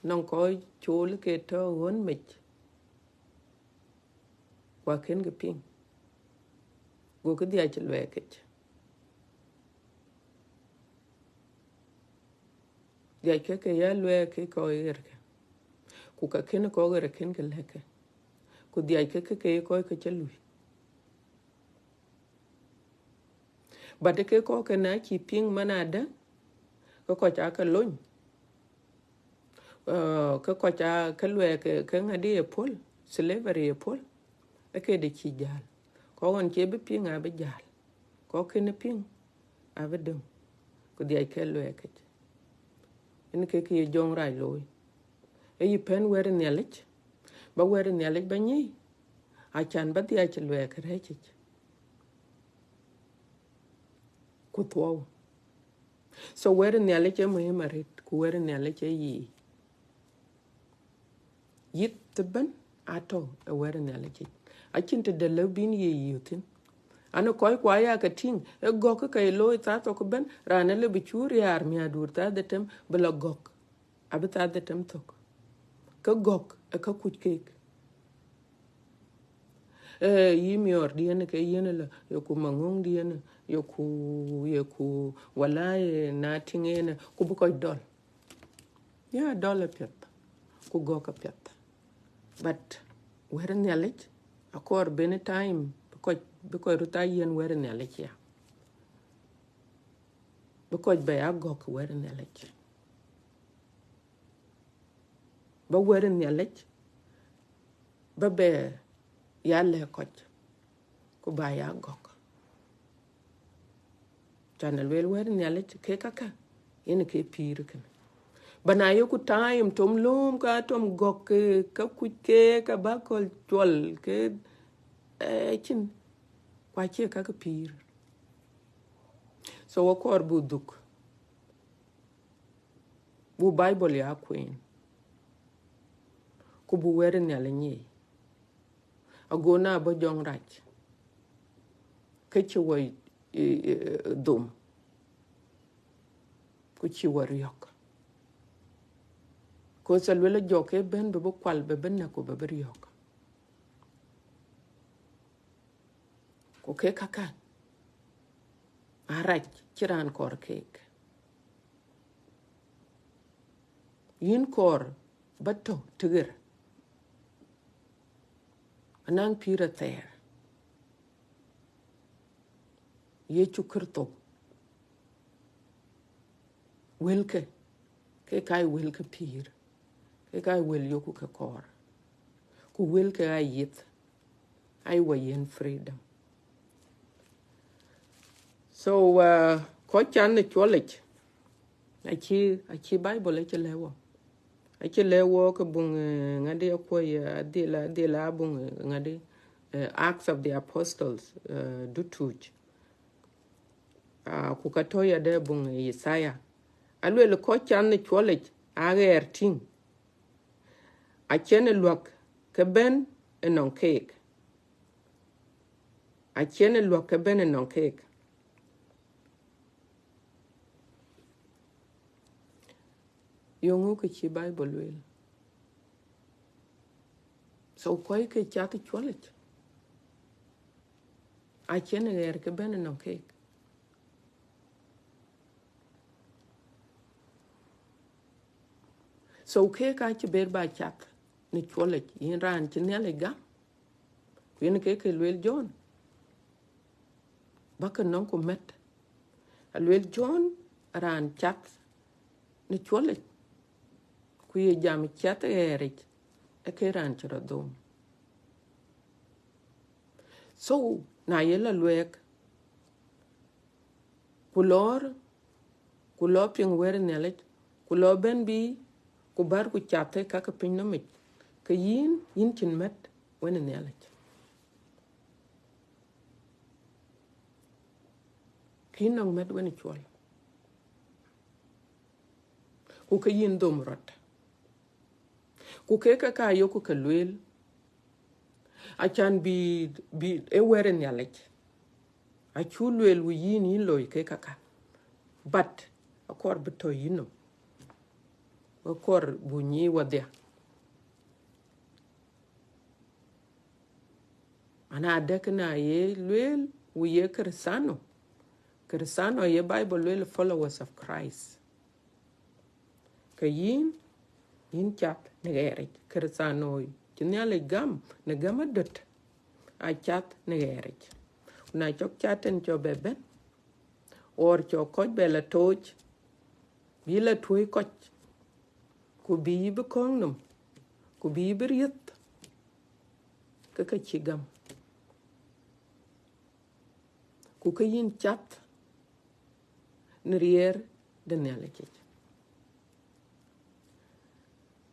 Nɔŋ kɔc col ke tɔ̈ ɣön mec. Ku akën ke piŋ. Go ke dhiac luɛɛkic. Dhiac ke ke ya luɛɛk ke kɔc ɣer ke. Ku ka kën kɔc ɣer kën ke lɛ̈k ke. Ku dhiac ke ke ke kɔc ke cï lui. But ke kɔc ke na cï piŋ man adë, ke kɔc aa ke lony. Eh, ke kɔc aa ke luɛɛk ke, ke ŋadï ye puɔ̈l, slavery ye puɔ̈l, ë ke de cï jäl. Kɔc ɣɔn cie bï piŋ abï jäl. Kɔc kën piŋ abï döŋ. Ku dhiac ke luɛɛkic. Yen ke kë ye jɔŋrac looi. Ee yï pɛ̈n wɛ̈t Nhialic, ba wɛ̈t Nhialic ba nyic, acan ba dhiac luɛɛk rɛ̈ɛ̈cic. Ku thuɔɔu. So wɛ̈t Nhialic ee muhim arët, ku wɛ̈t Nhialic ee yic. Yith ëbɛ̈n atɔ̈ ë wɛ̈t Nhialic yic. Acïn të dɛ̈ lëu bïn ye yï thïn. An kɔc ku aya ke tïŋ, ë gɔ̈k ke looi thaa thok ëbɛ̈n, raan ë lëu bï cu riaar miäkduur thaa dhetem bï la gɔ̈k, abï thaa dhetem thök. Ke gɔ̈k ë ka kuc keek. Eh, yï miɔɔrdiɛn ke yen la, yeku maŋöŋdiɛn, yeku, yeku, wala, eh, na tïŋ en, ku bï kɔc dɔl. Ya dɔl apiɛth, ku gɔ̈k apiɛth. But wɛ̈t Nhialic, akɔɔr bɛ̈n time, bï kɔc, bï kɔc röt aa yiɛ̈n wɛ̈t Nhialic ya. Bï kɔc bɛ ya gɔ̈k wɛ̈t Nhialic. Ba wɛ̈t Nhialic, ba bɛ ya lɛ̈k kɔc, ku ba ya gɔ̈k. Can alueel wɛ̈t Nhialic ke kakä, yen ke pïïr kënë. Ba na yeku time tom lööm ka tom gɔ̈k ke, ka kuc ke, ka ba köl cuɔl ke, eh, cin, ku acie ka ke pïïr. So wɔ kɔɔr buk dhuk. bu Bible ya kueen, ku bu wɛ̈t Nhialic nyic, ago na bɔ̈ jɔŋrac, ke cï wɔ, eh, eh, dhom, ku cï wɔ riɔ̈k. Cause aluel jɔk ke bɛ̈n bï bï kual, bï bï näk, ku bï bï riɔ̈k. Ku kek käkkä, arac cï raan kɔɔr keek. Yïn kɔɔr ba tɔ̈ tëɣer, anɔŋ pïïr athɛɛr, Yecu Kërtho. Wëlkë, ke ka ye wël ke pïïr, ke ka ye wël yökku ke kɔɔr, ku wëlkë aa yith, aa wɔ yiën freedom. So, uh, kɔc cath në cuɔlic, acï, acï Bible acï lɛ̈k wɔ. Acï lɛ̈k wɔ ke buŋ, eh, ŋadï akuɔ̈c, eh, adhil, adhil a buŋ, eh, ŋadï, eh, Acts of the Apostles, eh, dutuuc. Ah, ku ka tɔ̈ yadë buŋ Yithaya. Aluel kɔc cath në cuɔlic aa ɣɛɛr tïŋ, acïn luäk ke bɛ̈n ënɔŋ keek. Acïn luäk ke bɛ̈n ënɔŋ keek. Yeŋö kë cï Bible lueel? So kɔc ke cath cuɔlic, acïn ɣɛɛr ke bɛ̈n ënɔŋ keek. So keek acï ber ba cath në cuɔlic, yïn raan cï Nhialic gam. Ku yen ke ke lueel John, ba ke nɔŋ ku mɛt. Aluel John, raan cath në cuɔlic, ku ye jam cath ɣɛɛric, ee ke raan cï rɔt dhom. So na ye la luɛɛk, ku lɔɔr, ku lɔ piŋ wɛ̈t Nhialic, ku lɔ bɛ̈n bï, ku bär ku cath ë ka ke pinynɔmic, ke yïn, yïn cïn mɛt wën Nhialic. Kï nɔŋ mɛt wën cuɔl, ku ke yïn dhom rɔt. Ku ke ka ka yökku ke lueel, acan bï, bï ë wɛ̈t Nhialic. Acu lueel wu yïn, yïn looi ke kaka. But akɔɔr bï tɔ̈ yïnɔm, akɔɔr bu nyic wadhia. Ana dɛ̈k na ye lueel wu ye Kërëthäno, Kërëthäno ye Bible lueel followers of Christ. Ke yïn, yïn cath në ɣɛɛric. Kërëthäno cï Nhialic gam në gäm adöt, aa cath në ɣɛɛric. Ku na cɔk cath tën cɔk bɛ bɛ̈n, or cɔk kɔc bɛ la tooc, bï la tuɔ̈i kɔc, ku bï bï kɔ̈ŋ nɔm, ku bï bï riëth, ke ka cï gam. Ku ke yïn cath në riɛɛr de Nhialic yic.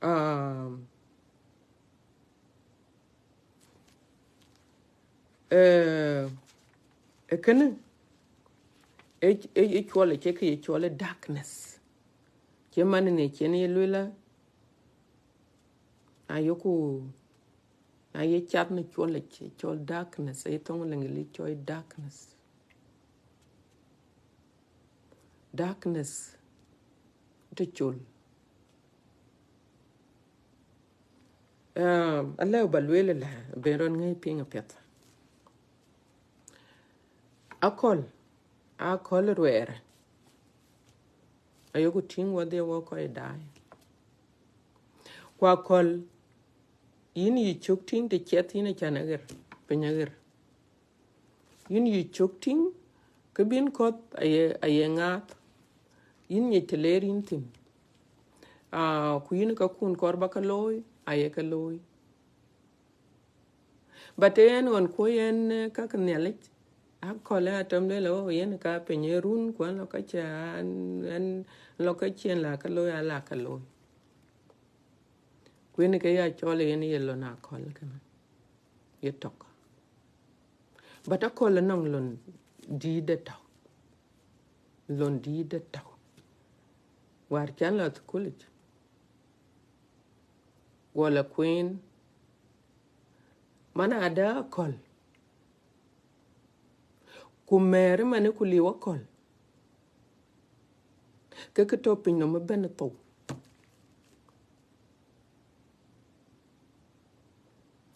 Um, eh, e kënë, e, e, e cuɔl, e cï ke ye cuɔl ë darkness. Cï man në cïn ye lueel, na yökku, na ye cath në cuɔl, e cɔl darkness, e thoŋ Leŋlith cɔl darkness. Darkness të col. Um, alëu ba lueel ëlä, ben rɔt ŋiɛc piŋ apiɛth. Akɔ̈l, akɔ̈l ruɛɛr, ayökku tïŋ wadhia wɔ kɔc daai. Ku akɔ̈l, yïn yï cök tïŋ të ciɛth yïn acan aɣer, piny aɣer. Yïn yï cök tïŋ, kë bïn kɔ̈th aye, aye ŋaath. Yïn nyic të leer yïn thïn. Ah, ku yïn kakun kɔɔr ba ke looi, aye ke looi. But yen ɣɔn kuɔ̈c yen, eh, ka ke Nhialic, akɔ̈l ë atem lueel, oh, yen ka piny ë run, ku an lɔ ka cï, an, an lɔ ka cïn la ke looi, ala ke looi. Ku yen ke ya cɔl yen ye lon akɔ̈l kënë, ye tök. But akɔ̈l anɔŋ lon dïït de tök. Lon dïït de tök. Wäär can la thukul yic, go la kueen, man ada akɔ̈l, ku mɛɛr ëmën ku liu akɔ̈l, ke kë tɔ̈ pinynɔm ëbɛ̈n thou,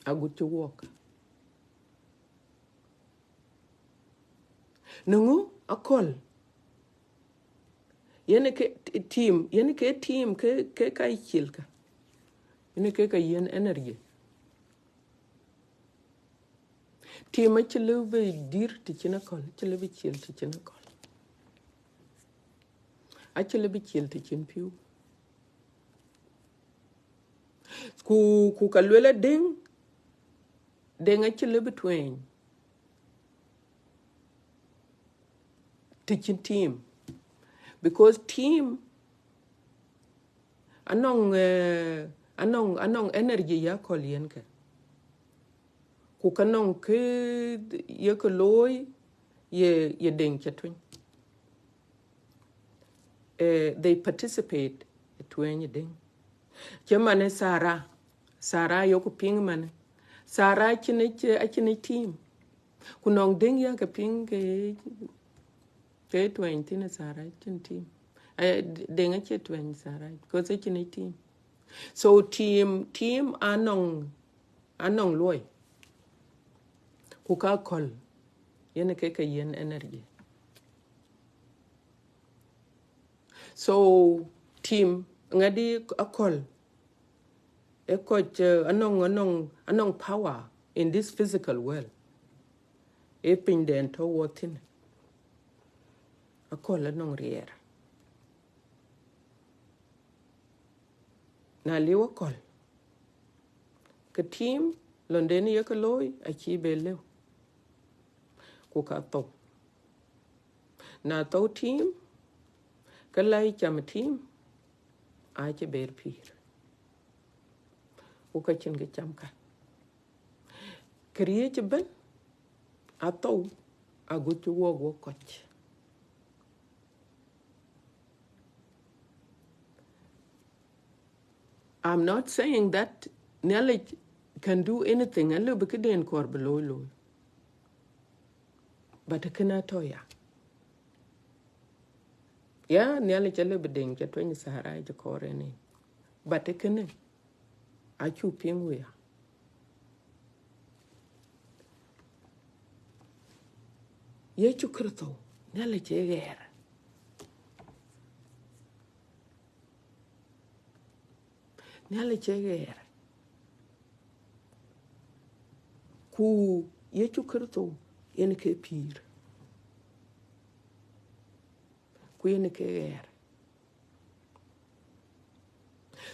agut cï wuɔk. Në ŋö akɔ̈l? Yen ke t-, tim, yen ke tim ke, ke ka cil ka. Yen ke ka yen energy. Tim acï lëu bï dïr të cïn akɔ̈l, acï lëu bï cil të cïn akɔ̈l. Acï lëu bï cil të cïn pïu. Ku, ku ka luel a deŋ, deŋ acï lëu bï tueeny të cïn tim. Because tim anɔŋ, eh, anɔŋ, anɔŋ energy ya akɔ̈l yen ke. Ku ka nɔŋ kë ye ke looi ye, ye deŋ cï tueny. Eh, they participate ë tueeny ë deŋ. Cï man ë Sarah, Sarah yok piŋ man. Sarah acïn, acïn tim. Ku nɔŋ deŋ ya ke piŋ ke, ke tueeny thïn ë Sarah acïn tim. Eh, deŋ acï tueeny Sarah, because acïn tim. So tim, tim anɔŋ, anɔŋ luɔi. Ku ka akɔ̈l, yen ke ke yen energy. So tim, ŋadï akɔ̈l, ë kɔc, eh, anɔŋ, anɔŋ, anɔŋ power in this physical world. Ë pinydɛn tɔ̈ wɔ thïn, akɔ̈l anɔŋ riɛɛr. Na liu akɔ̈l, ke tim lɔnden ye ke looi acï be lëu, ku ka thou. Na thou tim, ke lai cam tim acï ber pïïr, ku ka cïn kë cam ka. Këriëëc ëbɛ̈n athou agut cï wuɔk wok kɔc. I'm not saying that Nhialic can do anything, alëu bï këden kɔɔr bï looi looi. But kënë atɔ̈ ya. Ya, Nhialic alëu bï deŋ cï tueny Sarah cï kɔɔr en en. But kënë, acuk piŋ wëya. Yecu Kërtho, Nhialic ë ɣɛɛr. Nhialic ë ɣɛɛr. Ku Yecu Kërtho yen ke pïïr. Ku yen ke ɣɛɛr.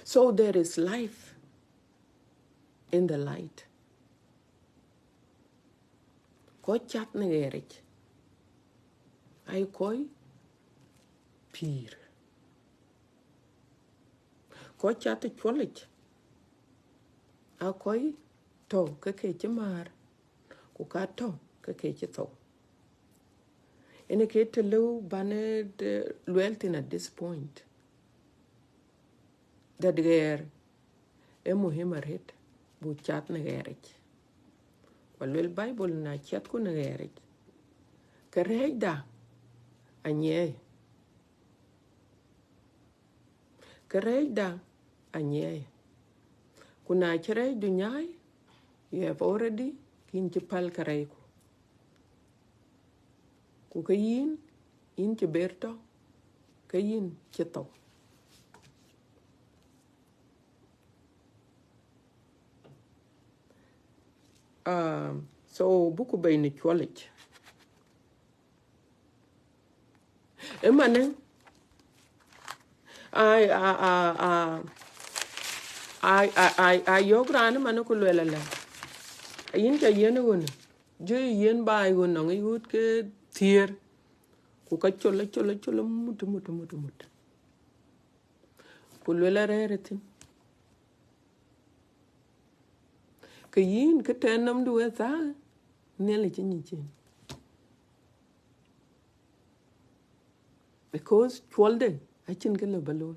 So there is life in the light. Kɔc cath në ɣɛɛric, aye kɔc pïïr. Kɔc cath ë cuɔlic, aa kɔc tɔ̈ ke ke cï määr, ku ka tɔ̈ ke ke cï thou. Ënë ke të lëu bän ë luɛɛl thïn at this point, that ɣɛɛr ë muhim arët buk cath në ɣɛɛric. Ku aluel Bible, na ciɛthku në ɣɛɛric, ke rɛɛcda anyiɛɛi. Ke rɛɛcda anyiɛɛi. Ku na cï rɛɛcdu nyaai, you have already, yïn cï päl kärɛcku. Ku ke yïn, yïn cï ber tɔ̈, ke yïn cï thou. Um, so buku bei në cuɔlic. Ëmanë, a, a, a, a, a, a, a, a yök raan ëmanë ku luel alë, yïn ca yiɛ̈n ë ɣön, jɔ yiɛ̈n baai ɣön nɔŋ ë ɣööt ke thiëër, ku ka col, acol, acol, mut, mut, mut, mut. Ku luel arɛ̈ɛ̈r ë thïn. Ke yïn, kë tɛ̈n nɔmdu ë thaa, Nhialic ë nyic yen. Because cuɔlde Acïn kë lëu ba looi.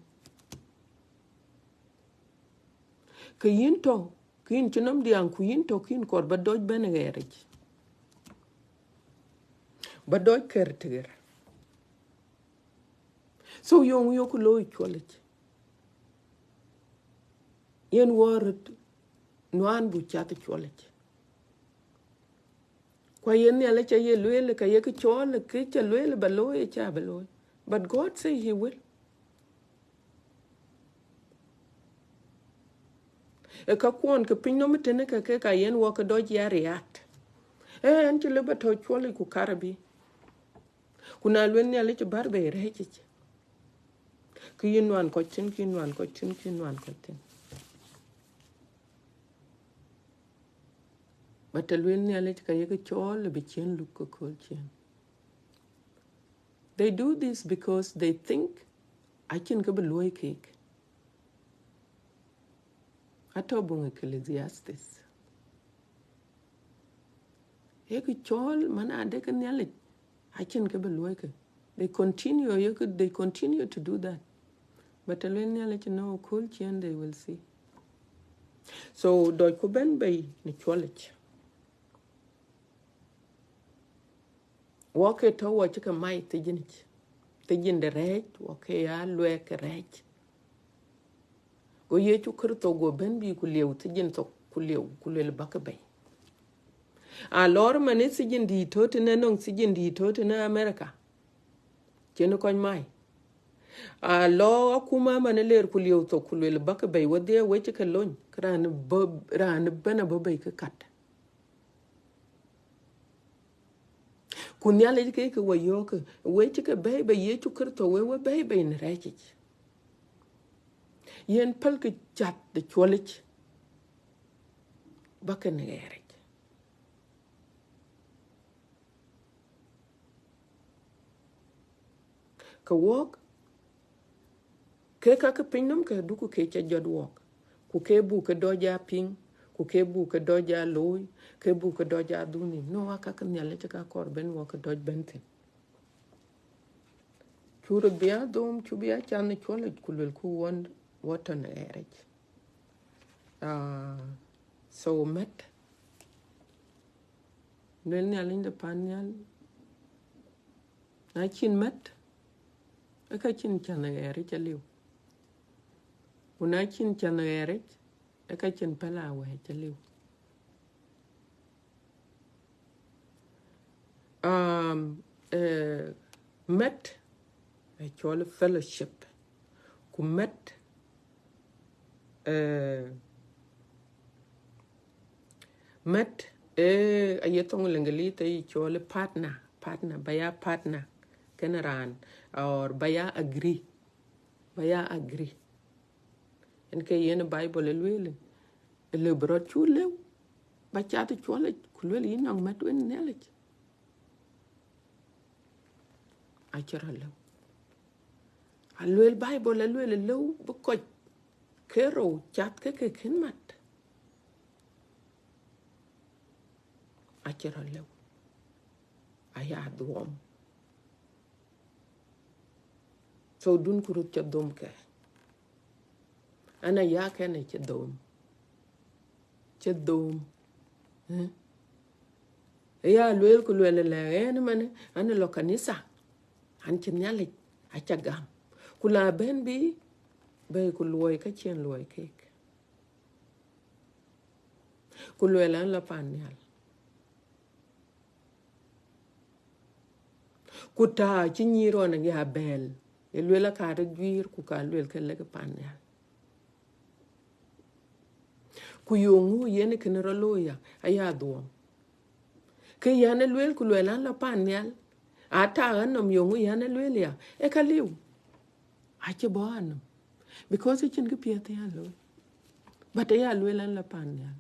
Ke yïn tɔ̈, ke yïn cï nɔm diaaŋ, ku yïn tɔ̈, ke yïn kɔɔr ba dɔc bɛ̈n ë ɣɛɛric. Ba dɔc kër tëɣer. So yöŋ yök looi cuɔlic. Yen wɔ röt nuan buk cath cuɔlic. Ku aye Nhialic aye lueel, ka ye kë cɔɔl, kë ca lueel ba looi, aca bï looi. But God say he will. Ë ka kuɔn ke piny nɔm tënë ka ke ka yen wɔ ke dɔc ya react. Ee, ɛn cï lëu ba tɔ̈ cuɔlic ku karë bï. Ku na lueel Nhialic bär bei rɛ̈ɛ̈c yic, ke yïn nuan kɔc thïn, ke yïn nuan kɔc thïn, ke yïn nuan kɔc thïn. But të lueel Nhialic ka ye kë cɔɔl bï ciën luk ke kööl ciën. They do this because they think acïn kë bï luɔ̈i keek. Atɔ̈ buŋ Ecclesiastes. Ye kë cɔɔl man adek Nhialic, acïn kë bï luɔ̈i ke. They continue, ye kë, they continue to do that. But të lueel Nhialic, no, kööl ciën they will see. So dɔc ku bɛ̈n bei në cuɔlic. Wɔ ke tɔ̈ wɔ cï ke mai thijinic, thijin de rɛ̈ɛ̈c, wɔ ke ya luɛɛk ke rɛ̈ɛ̈c. Go Yecu Kërtho go bɛ̈n bï ku lieu thijin thok, ku lieu, ku luel bäk bei. A lɔɔr man ë thijin dïït tɔ̈ tënë, nɔŋ thijin dïït tɔ̈ tënë America, cïn kɔc mai. A lɔ akuma man ë leer ku lieu thok, ku luel bäk bei, wedhie wec ke lony, ke raan bɔ̈, raan bɛ̈n abɔ̈ bei ke kat. Ku Nhialic ke ke wɔ yɔ̈ɔ̈k, we cï ke bɛ̈ɛ̈i bei Yecu Kërtho, we we bɛ̈ɛ̈i bei në rɛ̈ɛ̈c yic. Yen pälkï cath de cuɔlic, bäk në ɣɛɛric. Ke wɔɔk, ke ka ke piny nɔm ke duku ke ca jɔt wɔɔk, ku ke buk ke dɔc a piŋ, ku ke buk ke dɔc a looi, ke buk ke dɔc a dhuk nhïïm. No, aa ka ke Nhialic ka kɔɔr bɛ̈n wɔ ke dɔc bɛ̈n thïn. Cu röt bï a dhom, cu bï a cath në cuɔlic, ku luelku wɔ, wɔ tɔ̈ në ɣɛɛric. Ah, so mɛt, luel Nhialic de pan nhial, na cïn mɛt, ë ka cïn cath ɣɛɛric aliu. Ku na cïn cath ɣɛɛric, ë ka cïn päl awɛɛc aliu. Um, eh, mɛt, eh, cɔl fellowship. Ku mɛt, eh, mɛt, eh, aye thoŋ Lëŋëlith aye cɔl partner, partner, ba ya partner kenë raan, or ba ya agree, ba ya agree. Yen ke yen Bible ë lueel, ë lëu bï rɔt cu lëu, ba cath cuɔlic, ku lueel yïn nɔŋ mɛt wën Nhialic. Acï rɔt lëu. A lueel Bible, a lueel ë lëu bï kɔc ke rou cath ke ke kën mat. Acï rɔt lëu. Aya dhuɔm. So dun ku röt ca dhom ke. Ana ya kɛn ë cï dhom. Cï dhom. Eh? Ya lueel ku lueel lɛ, ɛn man, an lɔ kanitha, an cï Nhialic aca gam. Ku la bɛ̈n bï, bɛ̈i ku luɔi ka cïn luɔi kek. Ku lueel an lɔ pan nhial. Ku ta cï nyïïr ɣɔn ya bɛ̈ɛ̈l, ë lueel aka rɔt juiir, ku ka lueel ke lek pan nhial. Ku yöŋu yen kënë rɔt looi ya, aya dhuɔm. Ke yɛn ë lueel ku lueel an lɔ pan nhial, ata ɣän nɔm yöŋu yɛn ë lueel ya, ë ka liu. Acï bɔ̈ anɔm. Because acïn kë piɛth ya looi. But aya lueel an lɔ pan nhial.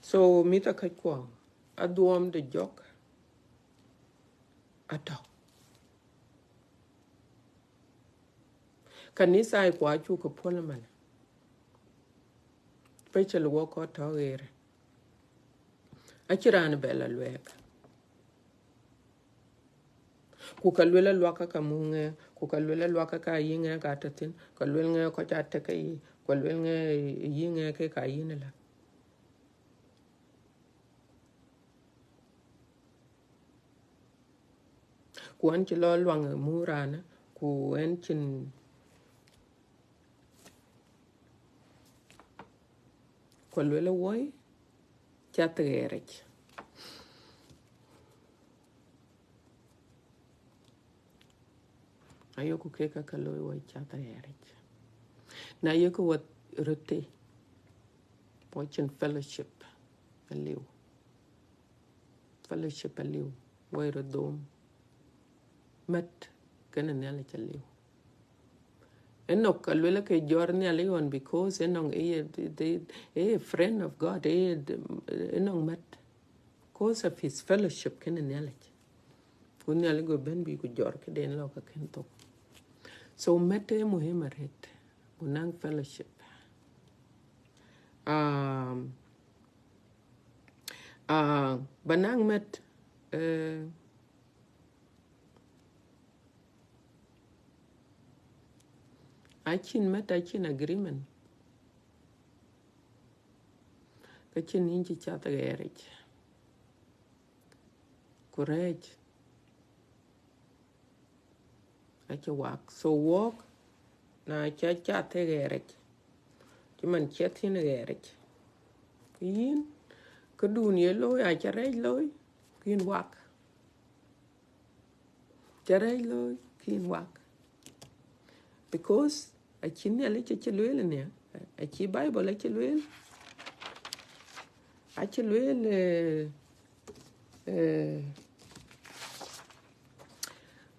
So, mïth akɔckuɔ, adhuɔm de jɔk atɔ̈. Kanitha ku acuk ke puɔl ëmën. Especially wɔ kɔc tɔ̈ ɣer. Acï raan bɛ lɔ luɛɛk. Ku ka luel aluak ka ka muŋ, eh, Ku ka luel aluak ka yï ŋɛk ka tɔ̈ thïn, ka luel ŋɛk kɔc aa tek ke yï, ka luel ŋɛk yï ŋɛk ke ka yïn ëlä. Ku ɣɛn cï lɔ luaŋ ë muk raanë, ku ɣɛn cïn, ku luel woi, cath ɣɛɛric. Ayoku kek ka ke looi woi cath ɣɛɛric. Na yek wɔ röt tei, wɔ cïn fellowship aliu. Fellowship aliu, woi röt dhom. Mät kenë Nhialic aliu. Enok ka luel ke jɔr Nhialic ɣɔn because enɔŋ ë, ë, ë friend of God, ë, enɔŋ mät. Because of his fellowship kenë Nhialic. Ku Nhialic go bɛ̈n bï ku jɔr këden lɔ ka kën thok. So mät ë muhim arët, bu naŋ fellowship. Um, uh, ba naŋ mät, uh, acïn mät, acïn agreement. Ka cïn yïn cï cath ɣɛɛric. Ku rɛɛc acï wak. So wɔk, na ca cath ë ɣɛɛric, cï man ciɛth thïn ɣɛɛric, ke yïn, këdun ye looi, aca rɛɛc looi, ke yïn wak. Ca rɛɛc looi, ke yïn wak. Because acï Nhialic acï lueel nia, acï Bible acï lueel, acï lueel, eh, eh,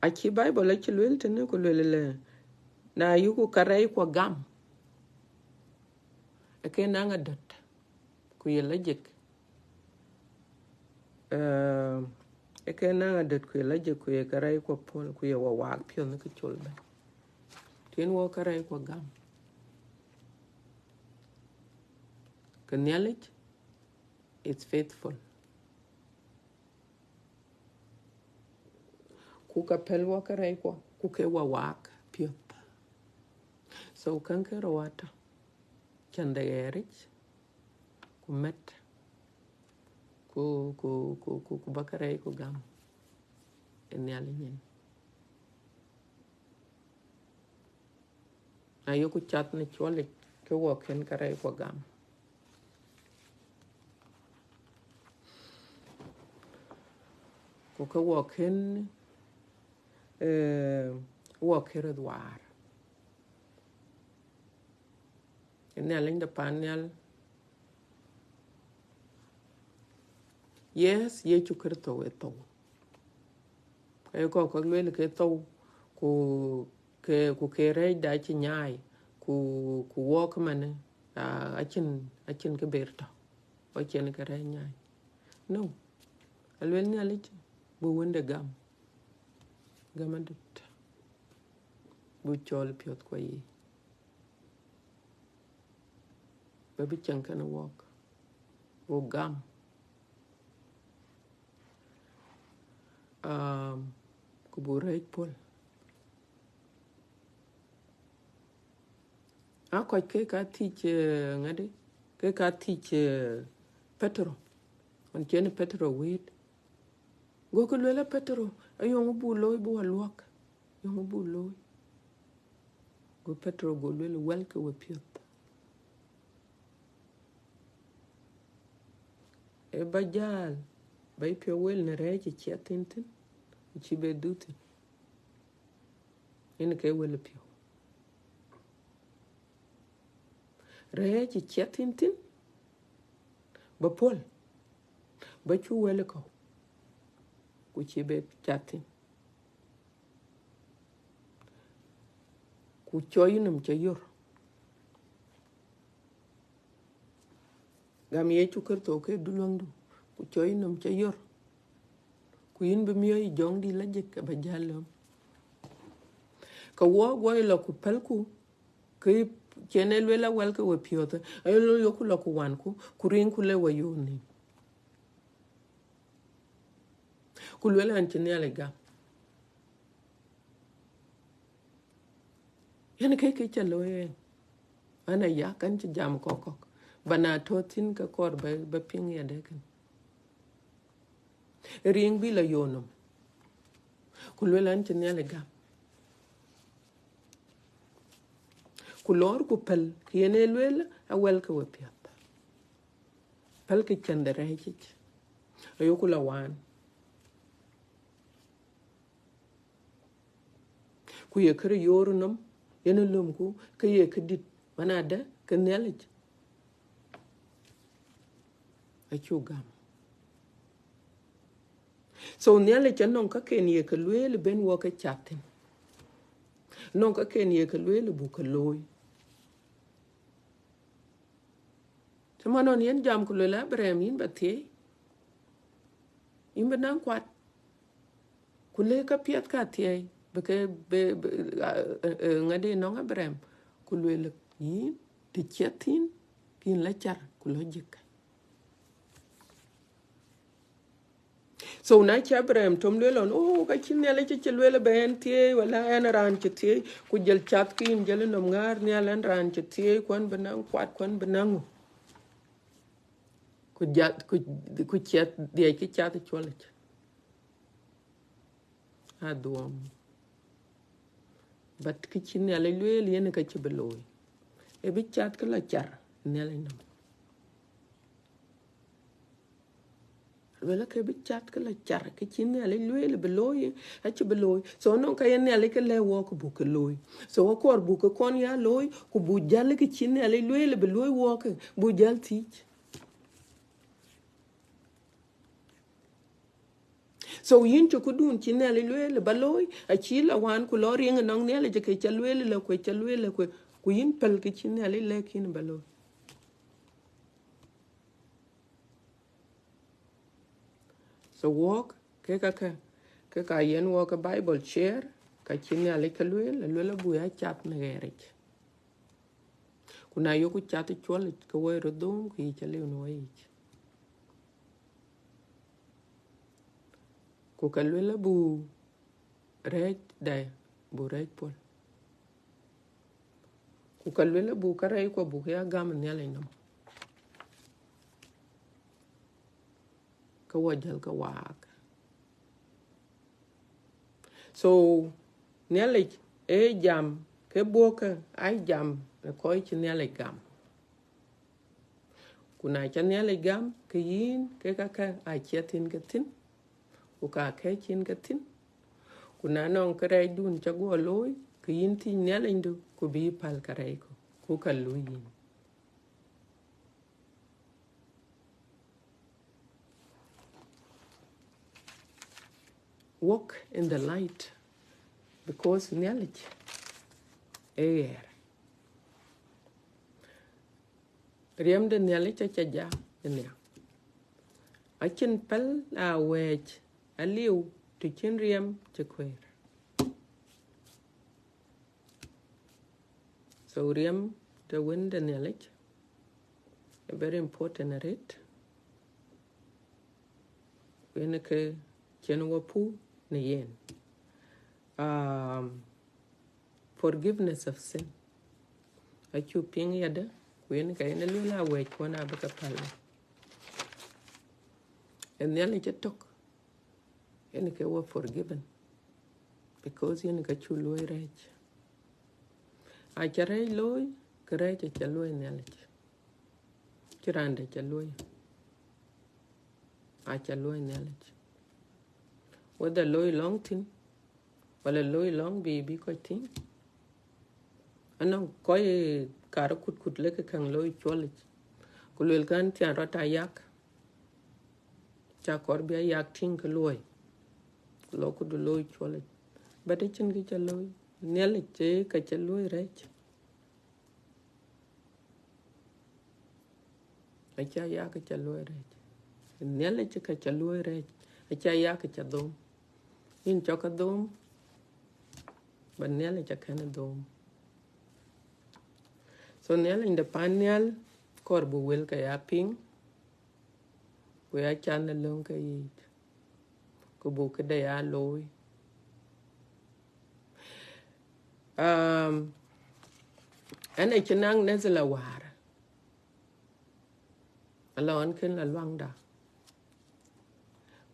acï Bible acï lueel tënë ku lueel lë, na yuku karɛckuɔ gam, ë ke naŋ adöt, ku ye lajik. Eh, ë ke naŋ adöt, ku ye lajik, ku ye karɛckuɔ puɔ̈l, ku ye wɔ waak piɔ̈th në kë col bɛ̈n. Tïn wɔ karɛckuɔ gam. Ke Nhialic is faithful. Ku ka pɛ̈l wɔ karɛckuɔ, ku ke wɔ waak piɔ̈th. So käŋ ke rou atɔ̈, cän de ɣɛɛric, ku mät, ku, ku, ku, ku, ku ba karɛcku gam ë Nhialic nyin. Na yoku cath në cuɔlic, ke wɔ kën karɛckuɔ gam. Ku ke wɔ kën, eh, wɔ kën röt waar. Ë Nhialic de pan nhial. Yes, Yecu Kërtho ë thou. Ee kɔc kɔ̈k lueel ke thou, ku ke, ku ke rɛɛcda cï nyaai, ku, ku wɔk manë, ah, acïn, acïn kë ber tɔ̈, wɔ cïn kë rɛɛc nyaai. No, alueel Nhialic, bu wënde gam, gam adöt, bu cɔl piɔ̈thkuɔ yiic. Ba bï cieŋ kenë wɔk, wo gam. Um, ku bu rɛɛc puɔ̈l. Aa kɔc ke ka thiëc, eh, ŋadï, ke ka thiëc, eh, Petero. Ɣɔn cïn Petero wëët. Gokï lueel a Petero, ayɔŋ bu looi bu wa luɔk. Yɔŋ bu looi. Go Petero go lueel, wɛlkë we piɔ̈th. Ee ba jäl, ba yï piɔ̈u wel në rɛɛc cï ciɛth thïn thïn, ku cï be dhuk thïn. Yen ke wel piɔ̈u. Rɛɛc cï ciɛth thïn thïn, ba puɔ̈l, ba cu wel kɔ̈u, ku cï be cath thïn. Ku cɔɔc yïnɔm ca yor. Gam Yecu Kërtho ke duluäŋdu, ku cɔɔc yïnɔm ca yor. Ku yïn bï miɔɔc jɔŋdï la jëk aba jäl löm. Ka wɔɔk wɔ lɔ ku pälku, ke cïn e lueel a wɛlkë we piɔ̈ɔ̈th, aye lueel yoku lɔ ku wanku, ku riŋku le wa yöök nïïm. Ku lueel an cï Nhialic gam. Yen ke kë ca looi yen. An aya kan cï jam kɔ̈k kɔ̈k. Ba na tɔ̈ thïn ke kɔɔr ba, ba piŋ ya dë kën. Riŋ bï la yöör nɔm. Ku luel an cï Nhialic gam. Ku lɔɔr ku päl, kë yen ë lueel, awɛl ke we piath. Päl kë cɛn de rɛɛc yic. Ayoku la waan. Ku ye kërë yöör nɔm, yen ë lömku, ke ye këdït, man adë, ke Nhialic. Acu gam. So Nhialic anɔŋ ka ken ye ke lueel ben wɔ ke cath thïn. Nɔŋ ka ken ye ke lueel buk ke looi. Cï man nɔn yen jam ku luel Abraham, yïn ba thiëi. Yïn bï naŋ kuat. Ku le ka piɛth ka thiëi, bï ke, bï, bï, a, a, a, ŋadï nɔŋ Abraham, ku luel yïn, të ciɛth thïn, kïn la car, ku lɔ jik. So na cï Abraham tom luel ɣɔn, oh, ka cï Nhialic cï luel bɛ ɛn thiëi, wala ɛn raan cï thiëi, ku jël cath kïn jël nɔm ŋaar nhial ɛn raan cï thiëi, ku ɛn bï naŋ kuat, ku ɛn bï naŋ ŋö. Ku jat, ku, ku ciɛth dhiɛc kï cath cuɔlic. Adhuɔm. But kë cï Nhialic lueel yen ka cï bï looi. Ë bï cath kë la car Nhialic nɔm. Luel ke bï cath kë la car, kë cï Nhialic lueel bï looi, acï bï looi. So nɔŋ ka ye Nhialic ke lɛ̈k wɔk buk ke looi. So akɔɔr buk ke kɔn ya looi, ku buk jäl kë cï Nhialic lueel bï looi wɔk, buk jäl thiic. So yïn cï këdun cï Nhialic lueel ba looi, acï la waan ku lɔ riŋ nɔŋ Nhialic ke ca lueel la ku ca lueel la ku, ku yïn päl kë cï Nhialic lɛ̈k yïn ba looi. So wɔk, ke ka ke, ke ka yen wɔk ke Bible share, ka cï Nhialic ke lueel, lueel abuk ya cath në ɣɛɛric. Ku na yoku cath cuɔlic, ke woi röt dhööm, ku yï ca liu në wɔ yic. Ku ka luel abuk rɛɛc dai, buk rɛɛc puɔl. Ku ka luel abuk ka rɛɛc ku abuk ya gam Nhialic nɔm. Ke wɔ jäl ke waak. So Nhialic ee jam ke buɔkë, ai jam në kɔc cï Nhialic gam. Ku na ca Nhialic gam, ke yïn ke ka ke acie thïn ke thïn, ku ka ke cïn ke thïn. Ku na nɔŋ kërɛɛcdun ca guɔ looi, ke yïn thiëc Nhialicdu, ku bï päl kërɛɛcku, ku ka lui yïn. Walk in the light, because Nhialic ee ɣɛɛr. Riɛm de Nhialic aca jam ë nhial. Acïn päl awɛɛc aliu të cïn riɛm cï kueer. So riɛm de Wën de Nhialic ë very important arët. Yen ke cïn wɔ puk në yen. Um, forgiveness of sin. Acuk piŋ yadë, ku yen ka yen luel awɛɛc kuɔn abï ke päl. Ë Nhialic ë tök, yen ke wɔ forgiven, because yen ka cuk luɔi rɛɛc. Aca rɛɛc looi, ke rɛɛc aca luɔi Nhialic. Cï raan dɛ̈ ca luɔi, aca luɔi Nhialic. Whether looi lɔŋ thïn, wala looi lɔŋ bï, bï kɔc tïŋ. Anɔŋ kɔc ë kar kutkut lek käŋ looi cuɔlic. Ku luel kan thian rɔt ayak. Ca kɔɔr bï ayak tïŋ kë luɔi. Ku lɔ kudu looi cuɔlic. But acïn kë ca looi. Nhialic ee ka ca luɔi rɛɛc. Aca yak ca luɔi rɛɛc. Nhialic ka ca luɔi rɛɛc. Aca yak ca dhom. Yïn cɔk ka dhom, but Nhialic akën dhom. So Nhialic de pan nhial, kɔɔr buk wël ke ya piŋ, ku ya can ë löŋ ke yiic, ku buk këde ya looi. Um, Ɣɛn acï naŋ Nazila wäär, alɔn kën la luaŋda.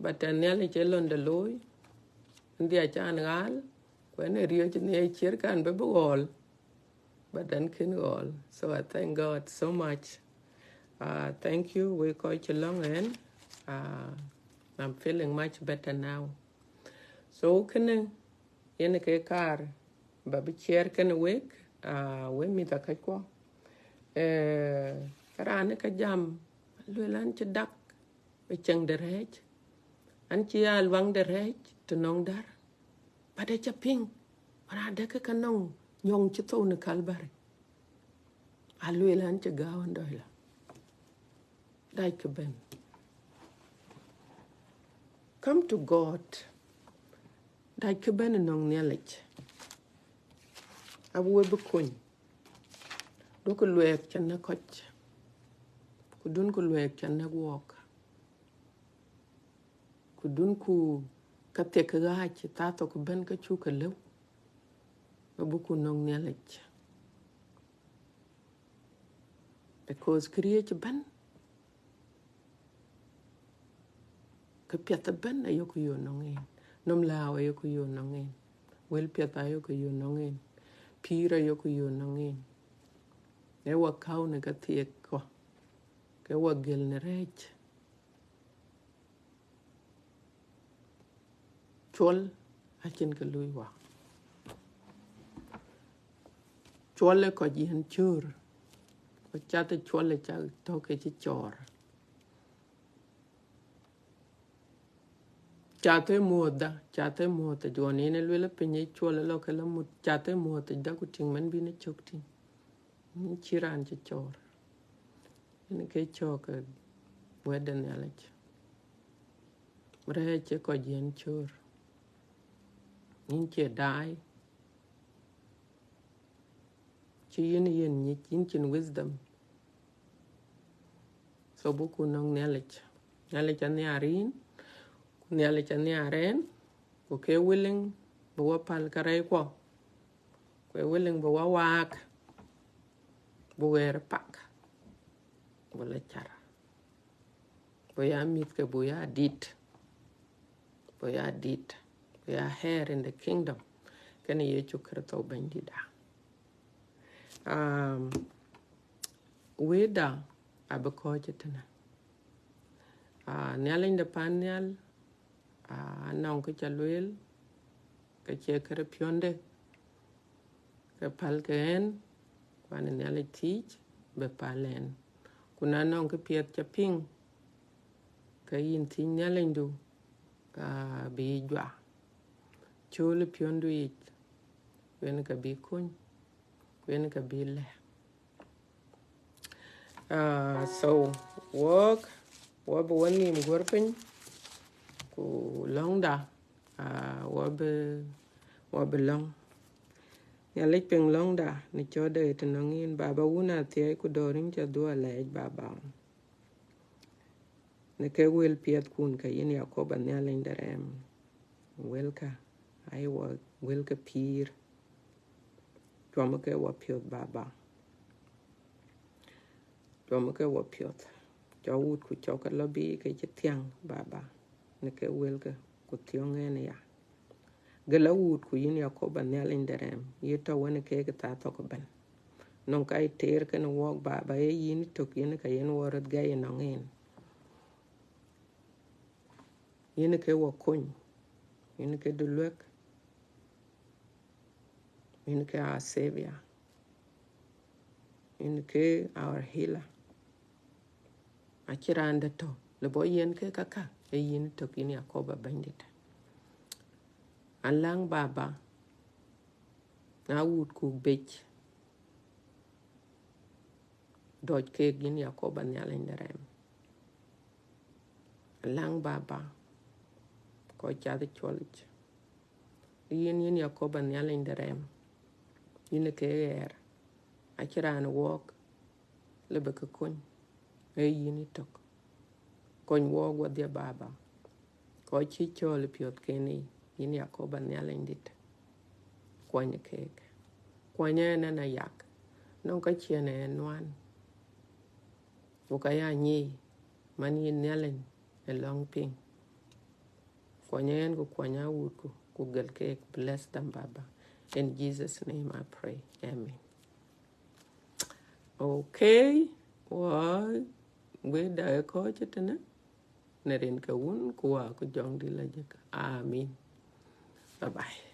But ɣɛn Nhialic ë lɔn de looi, ɣɛn dhia can ɣaal, ku ɣɛn ë riɔ̈c në ciɛ̈t kan bï bï ɣɔɔl, but ɣɛn kën ɣɔɔl. So I thank God so much. Uh, thank you, wek kɔc cï lɔ̈ŋ ɣɛn. Uh, I'm feeling much better now. So kënë yen ke kaar ba bï share kënë wek, uh, wek mïth akäckuɔ. Eh, ka raan ë ka jam, lueel an cï dak ë cieŋ de rɛ̈ɛ̈c, an cï ya luaŋ de rɛ̈ɛ̈c të nɔŋ däär. But acä piŋ, raan dɛ̈ ke ka nɔŋ nyɔŋ cï thou në Kalbari. Alueel an cï gääu an dɔc la. Dac kë bɛ̈n. Come to God. Dac kë bɛ̈n ë nɔŋ Nhialic. Abï we bï kony. Duɔ̈kkë luɛɛk cä näk kɔc. Ku duɔ̈kkë luɛɛk cä näk wuɔɔk. Ku duɔ̈kkë ka thiek kë ɣääc thaa thok bɛ̈n ke cuk ke lëu. Abï ku nɔŋ Nhialic. Because këriëëc ëbɛ̈n, këpiɛth ëbɛ̈n ayok yök nɔŋ en. Nɔm lääu ayok yök nɔŋ en. Wël piɛth ayok yök nɔŋ en. Pïïr ayok yök nɔŋ en. Ee wa käu në ka thiek kɔ, ke wa gël në rɛ̈ɛ̈c. Cuɔl acïn kë lui wa. Cuɔl ë kɔc yen cöör. Ku cath ë cuɔl ë cak tɔ̈ ke cï cɔɔr. Cath ë muɔ̈ɔ̈th da, cath ë muɔ̈ɔ̈th ë juɔn yen ë lueel piny ë cuɔl ë lɔ ke la mut, cath ë muɔ̈ɔ̈th ë da ku tïŋ mɛn bïn ë cök tïŋ. Yïn cï raan cï cɔɔr. Yïn ke cɔɔk ë wɛ̈t de Nhialic. Rɛ̈ɛ̈c ë kɔc yen cöör. Yïn cie daai. Cï yïn yen nyic, yïn cïn wisdom. So bï ku nɔŋ Nhialic. Nhialic anhiar yïn, ku Nhialic anhiar ɣɛn, ku ke willing bï wa päl kärɛckuɔ, ku ke willing bï wa waak, bï wɛ̈ɛ̈r pak, bï la car. Bï ya mïthke, bï ya dit, bï ya dit, bï ya heir in the kingdom. Kënë Yecu Kërtho Bɛ̈nydïtda. Um, wëëtda abï kɔ̈ɔ̈c ëtënë. Ah, Nhialic de pan nhial, ah, anɔŋ kë ca lueel, ke cie kërë piɔ̈nde, ke päl ke ɣɛn, ku an Nhialic thiëc bï päl ɣɛn. Ku na nɔŋ kë piɛth ca piŋ, ke yïn thiëc Nhialicdu, ka bï juak. Cöl piɔ̈ndu yic, ku yen ka bï kony, ku yen ka bï lɛ̈k. Ah, so, wɔk, wɔ bï wɔ nhïïm guɔ̈r piny, ku lɔ̈ŋda, ah, wɔ bï, wɔ bï lɔ̈ŋ. Nhialic piŋ lɔ̈ŋda në cɔ̈ɔ̈tde të nɔŋ yïn, Baba, wun athiɛɛi ku dɔ̈ɔ̈r yïn cä dhuɔ̈k alɛɛc, Baba. Në kek wël piɛthkun ke yïn Yakoba Nhialic de rɛɛm, wëlkä aye wɔ wël ke pïïr. Cuɔmkë wɔ piɔ̈th, Baba. Cuɔmkë wɔ piɔ̈th. Cɔk wut ku cɔk ke lɔ bï ke cï thiäŋ, Baba, në kek wëlkë ku thiɔ̈ŋ ɣɛn aya. Gël awut ku yïn Yakoba Nhialic de rɛɛm, yï tɔ̈ wën keek thaa thok ëbɛ̈n. Nɔŋ ka ye teer kenë wɔɔk, Baba, ee yïn tök yïn ka yen wɔ röt gɛi ënɔŋ en. Yïn ke wɔ kony, yïn ke duluɛk, yïn ke our savior, yïn ke our healer. Acïn raan dɛ̈ tɔ̈ lëu bï yen ke käkkä, ee yïn tök yïn Yakoba Bɛ̈nydït. Aläŋ, Baba, na wut ku bec, dɔc keek yïn Yakoba Nhialic de rɛɛm. Aläŋ, Baba, kɔc cath ë cuɔlic. Yïn, yïn Yakoba Nhialic de rɛɛm, yïn ke ɣɛɛr. Acïn raan wɔɔk lëu bï ke kony, ee yïn yï tök. Kony wɔɔk wɔdhie, Baba. Kɔc cï cɔɔl ë piɔ̈thken yic, yïn Yakoba Nhialic dït, kuɔny keek. Kuɔny ɣɛn ɣɛn ayak, nɔŋ ka ciɛn ë nuan, ku ka ya nyic, man yïn Nhialic ë lɔŋ piŋ. Kuɔny ɣɛn ku kuɔny awutku, ku gël keek. Bless them, Baba. In Jesus' name I pray. Amen. Okay, wɔ wëda ë kɔc tënë, në rin ke Wun ku Wä ku Jɔŋdït Lajik. Amen. Bye bye.